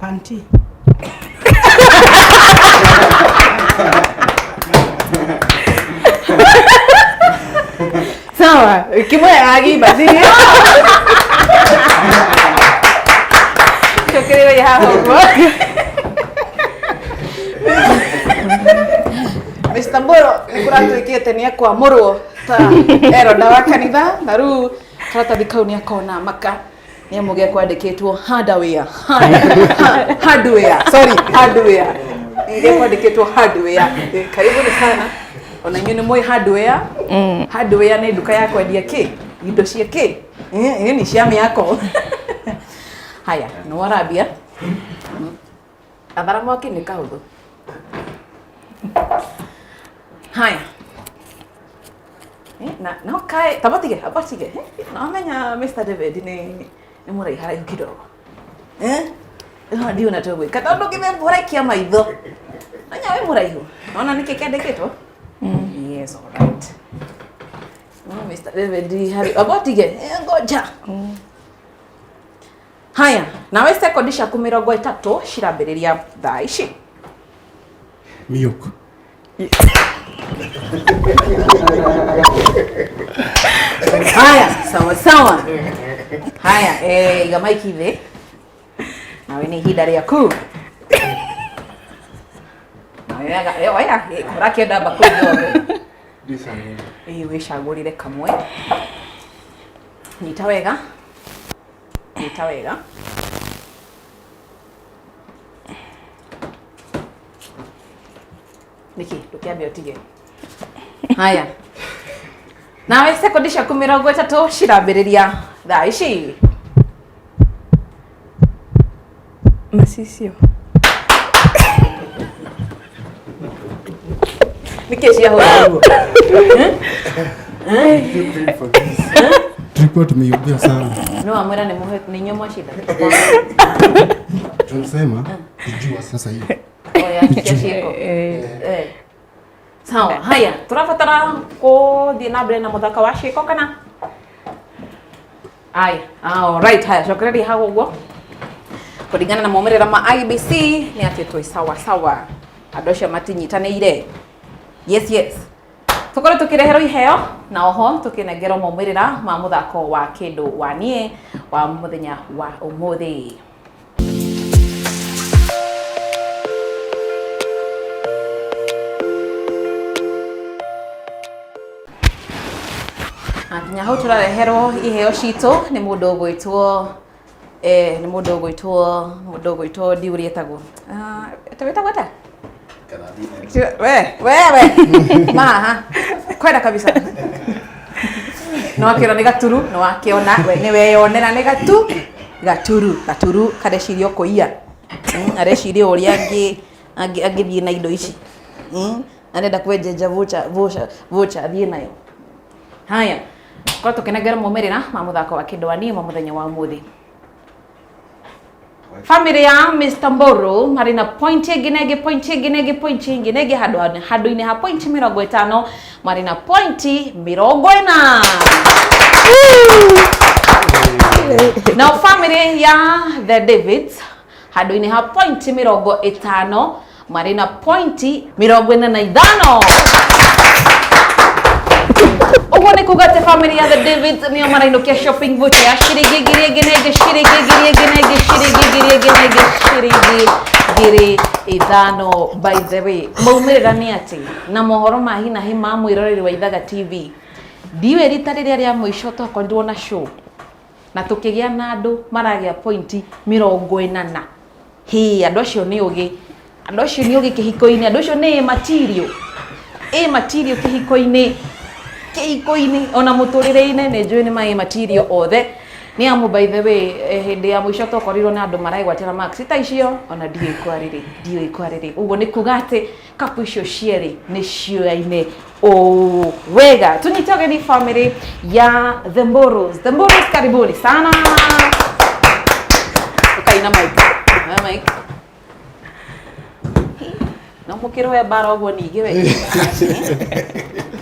Panty. Sawa, kimwe agi basi. Cokereria haha ũguo. Mr. Mburu nĩ kũratuĩkĩte nĩ ekwamũrwo ta eronda wa kanitha na rĩu karatathi kau nĩ akona maka. Nĩ amu gekwandĩkĩtwo hardware. Hardware. Sorry, hardware. Gekwandĩkĩtwo hardware. Karibuni sana. Ona inyuĩ nĩ mũĩ hardware. Hardware nĩ nduka ya kwendia kĩ? Indo cia kĩ? Ni cia mĩako. Haya, nĩ warambia. Athara mwaki nĩ kahũthũ. Haya. Na no kae tabatige abatige. No menya Mr. David nĩ mũraiha raihu kidogo. No ndiona tũgwĩka tondũ ngĩmemũraikia maitho. Anya wĩ mũraihu. Ona nĩkĩ kĩandĩkĩtwo? Yes, all right. No, Mr. David hari abatige. Ngoja. Haya, nawe sekondi ciaku 30 cirambĩrĩria thaa ici. Milk. Haya, sawa sawa. Haya, iga maiki thĩ. Nawe nĩ ihinda rĩaku. Nawe oya, ũrakĩenda mbakũri yothe. Ĩĩ, wĩcagũrĩre kamwe. Nyita wega. Nyita wega. Nĩkĩ? Ndũkĩambe ũtige. Haya. Nawe sekondi ciaku 30 cirambĩrĩria thaa ici. Macicio. Nĩkĩ ciahũra ũguo? Tulikuwa tumeiongea sana. No amwĩra nĩ mũhe nĩ inyuĩ mwacinda. Tunasema kujua sasa hivi. Oya, cia ciĩko. Sawa, haya, tũrabatara kũthiĩ na mbere na mũthako wa ciĩko kana? Aya, all right, haya, cokereria hau ũguo. Kũringana na maumĩrĩra ma IEBC nĩ atĩ twĩ sawa sawa. Andũ acio matinyitanĩire. Yes, yes. Tũkorwo tũkĩreherwo iheo na oho tũkĩnengerwo maumĩrĩra ma mũthako wa kĩndũ wa niĩ wa mũthenya wa ũmũthĩ. Na nginya hau tũrareherwo iheo citũ nĩ mũndũ ũgwĩtwo nĩ mũndũ ũgwĩtwo mũndũ ũgwĩtwo ndiũria etagwo. Wĩtagwo atĩa? We we maha kwenda kabisa. Nĩwakĩona nĩ gaturu, nĩwakĩona we nĩweyonera nĩ gaturu gaturu kareciria kũiya. Areciria ũrĩa angĩthiĩ na indo ici. Arenda kwenjenja voucher athiĩ nayo. Haya, korwo tũkĩnengera maumĩrĩra ma mũthako wa kĩndũ wa niĩ wa mũthenya wa ũmũthĩ. Family ya Mr. Mburu marĩ na point ĩngĩ na ĩngĩ, point ĩngĩ na ĩngĩ, point ĩngĩ na ĩngĩ, handũ-inĩ ha point 50 marĩ na point 40. Nao family ya The Davids handũ-inĩ ha point 50 marĩ na point 45. Ũguo nĩ kuga atĩ family ya The Davids nĩo marainũkia shopping voucher ya ciringi 1000 na ĩngĩ, ciringi 1000 na ĩngĩ, ciringi 1000 na ĩngĩ, ciringi 5000. By the way, maumĩrĩra nĩ atĩ na mohoro ma hi na hi ma mwĩroreri wa Ithaga TV, ndiũĩ rita rĩrĩa rĩa mũico twakorirwo na show na tũkĩgĩa na andũ maragĩa pointi 40. Hĩ, andũ acio nĩ ũgĩ, andũ acio nĩ ũgĩ kĩhiko-inĩ, andũ acio nĩ material, ĩ material kĩhiko-inĩ, kĩhiko-inĩ ona mũtũrĩre-inĩ nĩ njũĩ nĩ ma material othe. Nĩ amu by the way, hĩndĩ ya mũico twakorirwo na andũ maraigwatĩra marks ta icio, ona ndiũĩ kwarĩrĩ, ndiũĩ kwarĩrĩ. Ũguo nĩ kuga atĩ kapu icio cierĩ nĩ cioyaine ũũ wega. Tũnyite ũgeni family ya The Mburus. The Mburus, karibuni sana. Ũkaina mic. Na mic. No mũkĩrũe mbara ũguo ningĩ we.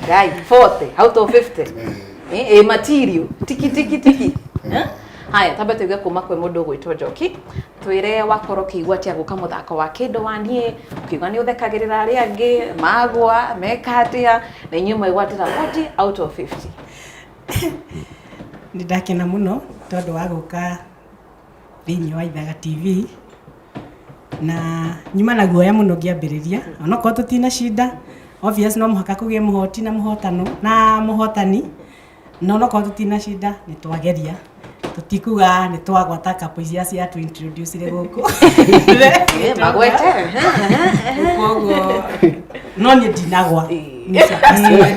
Ngai, 40 out of 50. Material. Tiki tiki tiki. Haya, tambe tuigue kuma kwĩ mũndũ ũgwĩtwo Njoki. Twĩre wakorwo ũkĩigua atĩa gũka mũthako wa kĩndũ wa niĩ, ũkiuga nĩ ũthekagĩrĩra arĩa angĩ, magwa, meka atĩa, na inyuĩ mwegwatĩra 40 out of 50. Nĩ ndakena mũno tondũ wa gũka thĩinĩ wa Ithaga TV na nyuma na guoya mũno ngĩambĩrĩria, onokorwo tũtinacinda, obvious no mũhaka kũgĩe mũhoti na mũhotano na mũhotani, no onokorwo tũtinacinda nĩ twageria. Tũtikuga nĩ twagwata couple iria cia tu introduce gũkũ. Magwete. Koguo no niĩ ndinagwa. Niĩ ciakwa ciothe.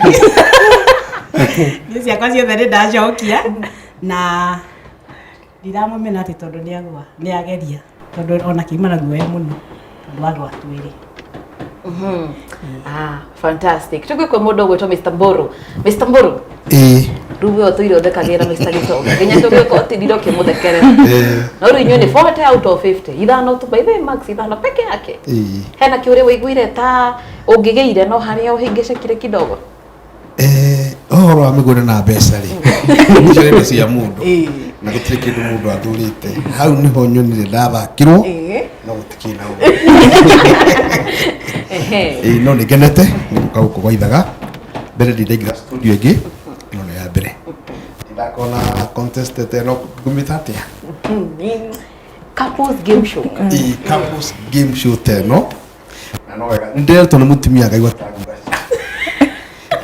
Niĩ ciakwa ciothe nĩ ndacokia na ndiramũmena atĩ tondũ nĩ agwa, nĩ ageria, tondũ ona kiuma na guoya mũno tondũ agwa twĩrĩ. Ah, fantastic. Tuge kwa mũndũ ũgwĩtwo Mr. Mburu. Mr. Mburu, Ĩĩ. rĩu we ũtũire ũthekagĩra Mr. Gĩtonga. Nginya tũgĩũka ũtindire ũkĩmũthekerera. No rĩu inyuĩ nĩ 40 out of 50. Ithano tu, by the way, max ithano peke yake. Ĩĩ. Hena kĩũria wĩiguire ta ũngĩgĩire no harĩa ũhĩngĩcekire kidogo? Ũhoro wa mĩgũnda na mbeca rĩ, icio nĩ cia mũndũ na gũtirĩ kĩndũ mũndũ athurĩte. Hau nĩho nyonire ndathakirwo no gũtikĩrĩ na ũguo. Ĩĩ, no nĩ ngenete nĩ gũka gũkũ gwa Ithaga. Mbere ndindaingĩra studio ĩngĩ, ĩno nĩ ya mbere. Ndakona contest ta ĩno, ngũmĩta atĩa? Couples game show. Ĩĩ, couples game show ta ĩno. Na no wega nĩ ndĩretwo nĩ mũtumia ngaigua ta nguga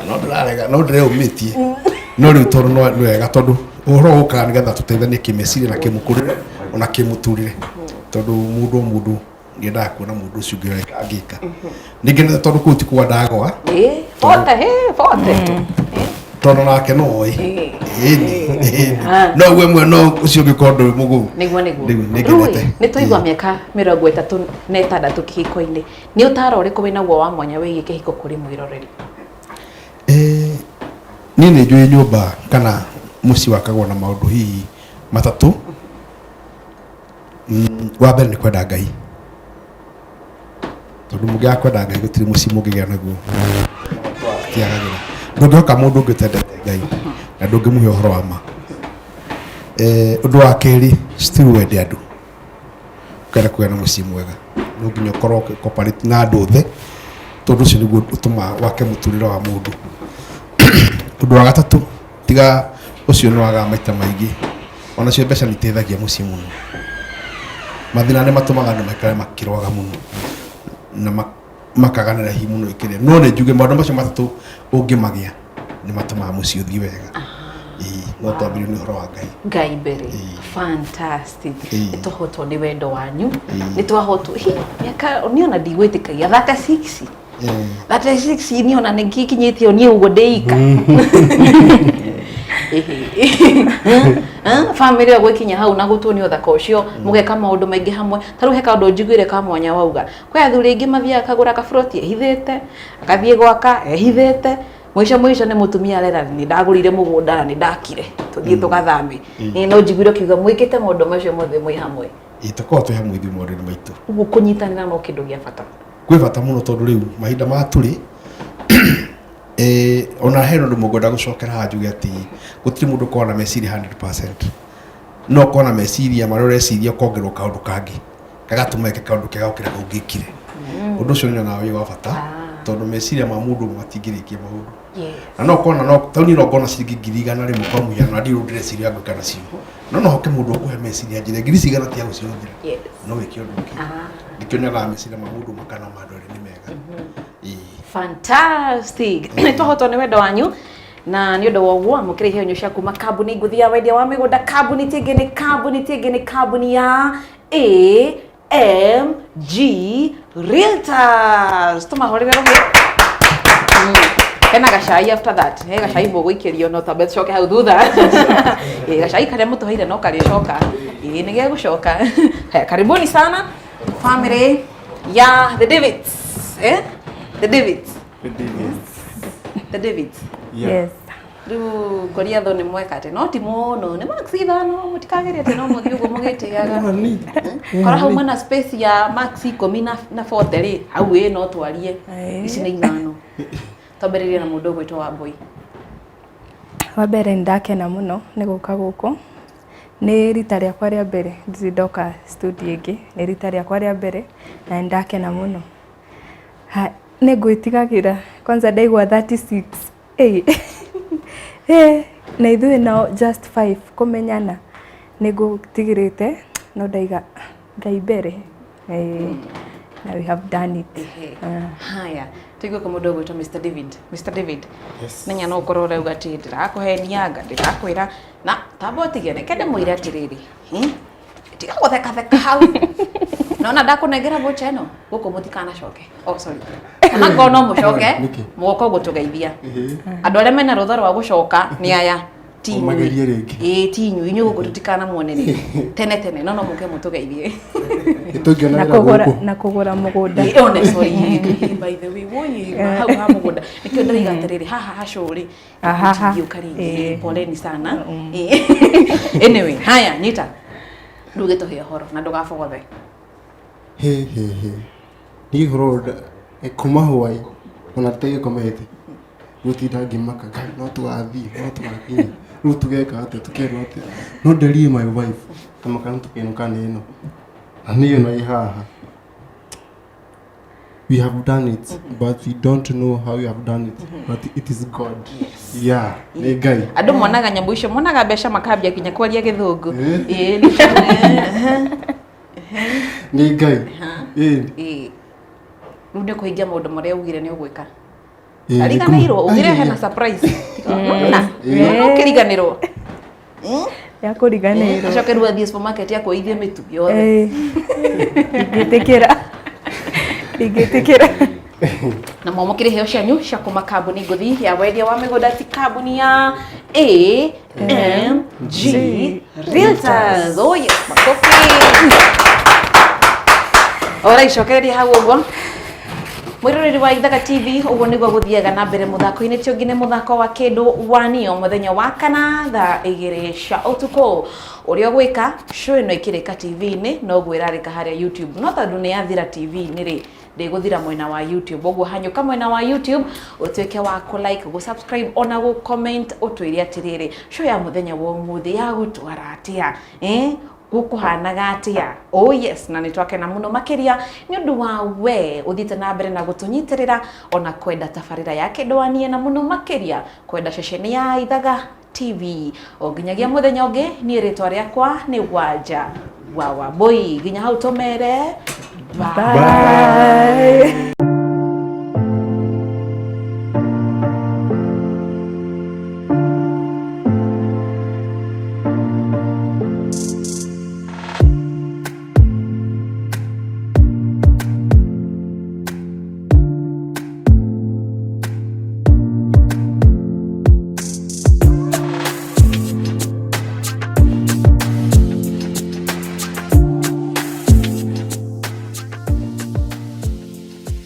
no ndĩrarega, no ndĩreũmĩtie, no rĩu tondũ no nĩ wega, tondũ ũhoro ũkaga nĩgetha tũteithanie kĩmeciria na kĩmũkũrĩre ona kĩmũtũrĩre, tondũ mũndũ o mũndũ nĩendaga kuona mũndũ ũcio ũngĩ angĩka. Nĩ ngenete tondũ kũu ti kwa ndagwa. 40, he 40. Tondũ nake no oĩ. Ĩni, ĩni. No we mwena ũcio ũngĩ korwo ndũrĩ mũgũu. Nĩguo. Rĩu nĩ Rĩu ngenete. nĩ twaigua mĩaka 36 kĩhiko-inĩ. Nĩ ũtaro ũrĩkũ wĩnaguo wa mwanya wĩgiĩ kĩhiko kũrĩ mwĩroreri? Niĩ nĩ njũĩ nyũmba kana mũciĩ wakagwo na maũndũ hihi matatũ. Wa mbere nĩ kwenda Ngai, tondũ mũngĩaga kwenda Ngai gũtirĩ mũciĩ mũngĩgĩa naguo. Tiagagĩra ndũngĩhoka mũndũ ũngĩ ũtendete Ngai na ndũngĩmũhe ũhoro wa ma. Ũndũ wa kerĩ, still wende andũ. Ũkenda kũgĩa na mũciĩ mwega no nginya ũkorwo ũkĩ cooperate na andũ othe, tondũ ũcio nĩguo ũtũmaga wake mũtũrĩre wa mũndũ. Ũndũ wa gatatũ, tiga ũcio nĩ wagaga maita maingĩ, onacio mbeca nĩ iteithagia mũciĩ mũno. Mathĩna nĩ matũmaga andũ maikare makĩrwaga mũno na makaganĩra hihi mũno ikĩrĩa, no nĩ njuge maũndũ macio matatũ ũngĩmagĩa nĩ matũmaga mũciĩ ũthiĩ wega. Ĩĩ, no twambĩrĩrie nĩ ũhoro wa Ngai. Ngai mbere. Fantastic. Nĩ twahotwo nĩ wendo wanyu, nĩ twahotwo hi mĩaka niĩ ona ndigwĩtĩkagia 36. 36, niĩ ona nĩ ngikinyĩtie niĩ ũguo ndĩika bamĩrĩ ĩyo gwĩkinya hau na gũtuonio ũthaka ũcio, mũgeka maũndũ maingĩ hamwe. Ta rĩu he kaũndũ njiguire ka mwanya wauga kwĩ athuri aingĩ mathiaga akagũra kaburoti ehithĩte, agathiĩ gwaka ehithĩte, mũico mũico nĩ mũtumia arera nĩ ndagũrire mũgũnda na nĩ ndakire, tũthiĩ tũgathame. Ĩĩ, no njiguire ũkiuga mwĩkĩte maũndũ macio mothe mwĩ hamwe. Ĩĩ, tũkoragwo twĩ hamwe ithuĩ maũndũ-inĩ maitũ. Ũguo kũnyitanĩra no kĩndũ gĩa bata. Kwĩ bata mũno, tondũ rĩu mahinda maya tũrĩ ona he ũndũ mũngwenda gũcokera haha njuge atĩ gũtirĩ mũndũ ũkoragwo na meciria 100%. No ũkorwo na meciria marĩa ũreciria, ũkongerwo kaũndũ kangĩ gagatũma eke kaũndũ kega gũkĩra kau ũngĩkire. Ũndũ ũcio nĩ nyonaga wĩ wa bata, tondũ meciria ma mũndũ ũmwe matingĩrĩkia maũndũ. Na no ũkona no tau niĩ no ngona ciringi 100,000 kwa mũhiano na ndirĩ ũndũ ndĩreciria ngwĩka nacio, no hoke mũndũ ũkũhe meciria njĩra ngiri ici igana tiga gũcihũthĩra no wĩke ũndũ ũngĩ. Nĩkĩo nyonaga meciria ma mũndũ ũmwe kana ma andũ erĩ nĩ mega. Ĩĩ. Fantastic. Nĩ twahotwo nĩ wendo wanyu na nĩ ũndũ wa ũguo amũkĩra iheo cia kuma kambuni ngũthi ya wendia wa mĩgũnda. Kambuni ti ĩngĩ, nĩ kambuni ti ĩngĩ, nĩ kambuni ya AMG Realtors. Tũmahũrĩre rũhĩ. Hena gacai after that, he gacai mũgũikĩrio, no twambe tũcoke hau thutha. Ĩĩ, gacai karĩa mũtũheire no karĩcoka. Ĩĩ, nĩ gegũcoka. Haya, karibuni sana family ya the Davids, eh? The Davids. The Davids. Yes. Rĩu Goliath nĩ mweka atĩ no ti mũno, nĩ max ithano, mũtikagĩre atĩ no mũthiĩ ũguo mũgĩtĩaga. Korwo hauma na space ya max 10 na 40 rĩ, hau ĩ no twarie. Ici nĩ ithano. Twambĩrĩrie na mũndũ ũgwĩtwo Wambui. Wa mbere nĩ ndakena mũno nĩ gũka gũkũ. Nĩ rita rĩakwa rĩa mbere, ndirĩ ndoka studio ĩngĩ, nĩ rita rĩakwa rĩa mbere na nĩ ndakena mũno. Ha, nĩ ngwĩtigagĩra kwanza ndaigua 36. Ĩ ĩ na ithuĩ nao just 5 kũmenyana, nĩ ngũtigĩrĩte no ndaiga Ngai mbere. Ĩĩ. Na we have done it. Ehe. Ah. Haya, tuigue kwa mũndũ ũgwĩtwo Mr. David. Mr. David. Yes. Menya no ũkorwo ũrauga atĩ ndĩrakũhenia anga ndĩrakwĩra na tamba ũtige reke ndĩmwĩre atĩrĩrĩ. Tiga gũthekatheka hau. Nona ndakũnengera voucher ĩno gũkũ mũtikanacoke. Oh sorry. Ona ngorwo no mũcoke Nĩkĩ? mũgoka gũtũgeithia. Andũ arĩa mena rũtha rwa gũcoka nĩ aya ti inyuĩ. Magerie rĩngĩ. Ĩĩ ti inyuĩ, inyuĩ gũkũ tũtikanamuone rĩngĩ. Tene tene no no mũke mũtũgeithie. Tũngĩona Na wĩra kũgũra gũkũ. na kũgũra mũgũnda. Ĩ, one sorry by the way woi hau ha mũgũnda nĩkĩo ndĩraiga atĩrĩrĩ haha hacũrĩ Ahaha. gũtingĩũka rĩngĩ Ĩ. poleni sana. Ĩ. Anyway, haya nyita rĩu gĩtũhe ũhoro na ndũgabogothe. He he he. Niĩ ũhoro kuma hwaĩ ona tũtagĩkomete gũtinda ngĩmaka Ngai no tũgathiĩ no tũgakinya rĩu tũgeka atĩa tũkerwo atĩa no nderie my wife tamaka nĩ tũkenũka nĩ ĩno na nĩ ĩno ĩ haha. We have done it, but we don't know how we have done it, but it is God. Yeah, nĩ Ngai. Andũ monaga nyamũ icio monaga mbeca makambia nginya kwaria gĩthũngũ. Ĩ. Ĩ, nĩ- Nĩ Ngai. Ĩ. Ĩ. Rĩu nĩ kũhingia maũndũ marĩa ugire nĩ ũgwĩka. Ĩ, Ariganĩirwo ugire Ai, hena ai, surprise. Nona Ĩ. no ũkĩriganĩrwo. Ya kũriganĩrwo. Acoke rĩu athiĩ supermarket akũithie mĩtu yothe. Eh. Ingĩtĩkĩra. Ingĩtĩkĩra. Na mwamũkĩre iheo cianyu cia kuma kambuni ngũthi ya wendia wa mĩgũnda ti kambuni ya AMG Realtors. Oh yes, makofi. Ora icokereria hau ũguo mwiroreri wa Ithaga TV ũguo nĩguo gũthiaga na mbere mũthako-inĩ ti ũngĩ nĩ mũthako wa kĩndũ wanio mũthenya wa kana thaa 2 cia ũtukũ. Ũrĩa ũgwĩka show ĩno ĩkĩrĩka TV-inĩ noguo ĩrarĩka harĩa YouTube, no tondũ nĩ yathira TV-inĩ rĩ ndĩgũthira mwena wa YouTube, ũguo hanyũka mwena wa YouTube ũtuĩke wa kũ like, gũ subscribe ona gũ comment ũtwĩre atĩrĩrĩ show ya mũthenya wa ũmũthĩ ya gũtwara atĩa, gũkũhanaga atĩa. Oh yes, na nĩ twakena mũno makĩria nĩ ũndũ wa we ũthiĩte na mbere na gũtũnyitĩrĩra ona kwenda tabarĩra ya kĩndũ wanie na mũno makĩria kwenda ceceni ya Ithaga TV. O nginyagia mũthenya ũngĩ, niĩ rĩtwa rĩakwa nĩ Wanja wa Wambũi. Nginya hau tũmere bye. Bye.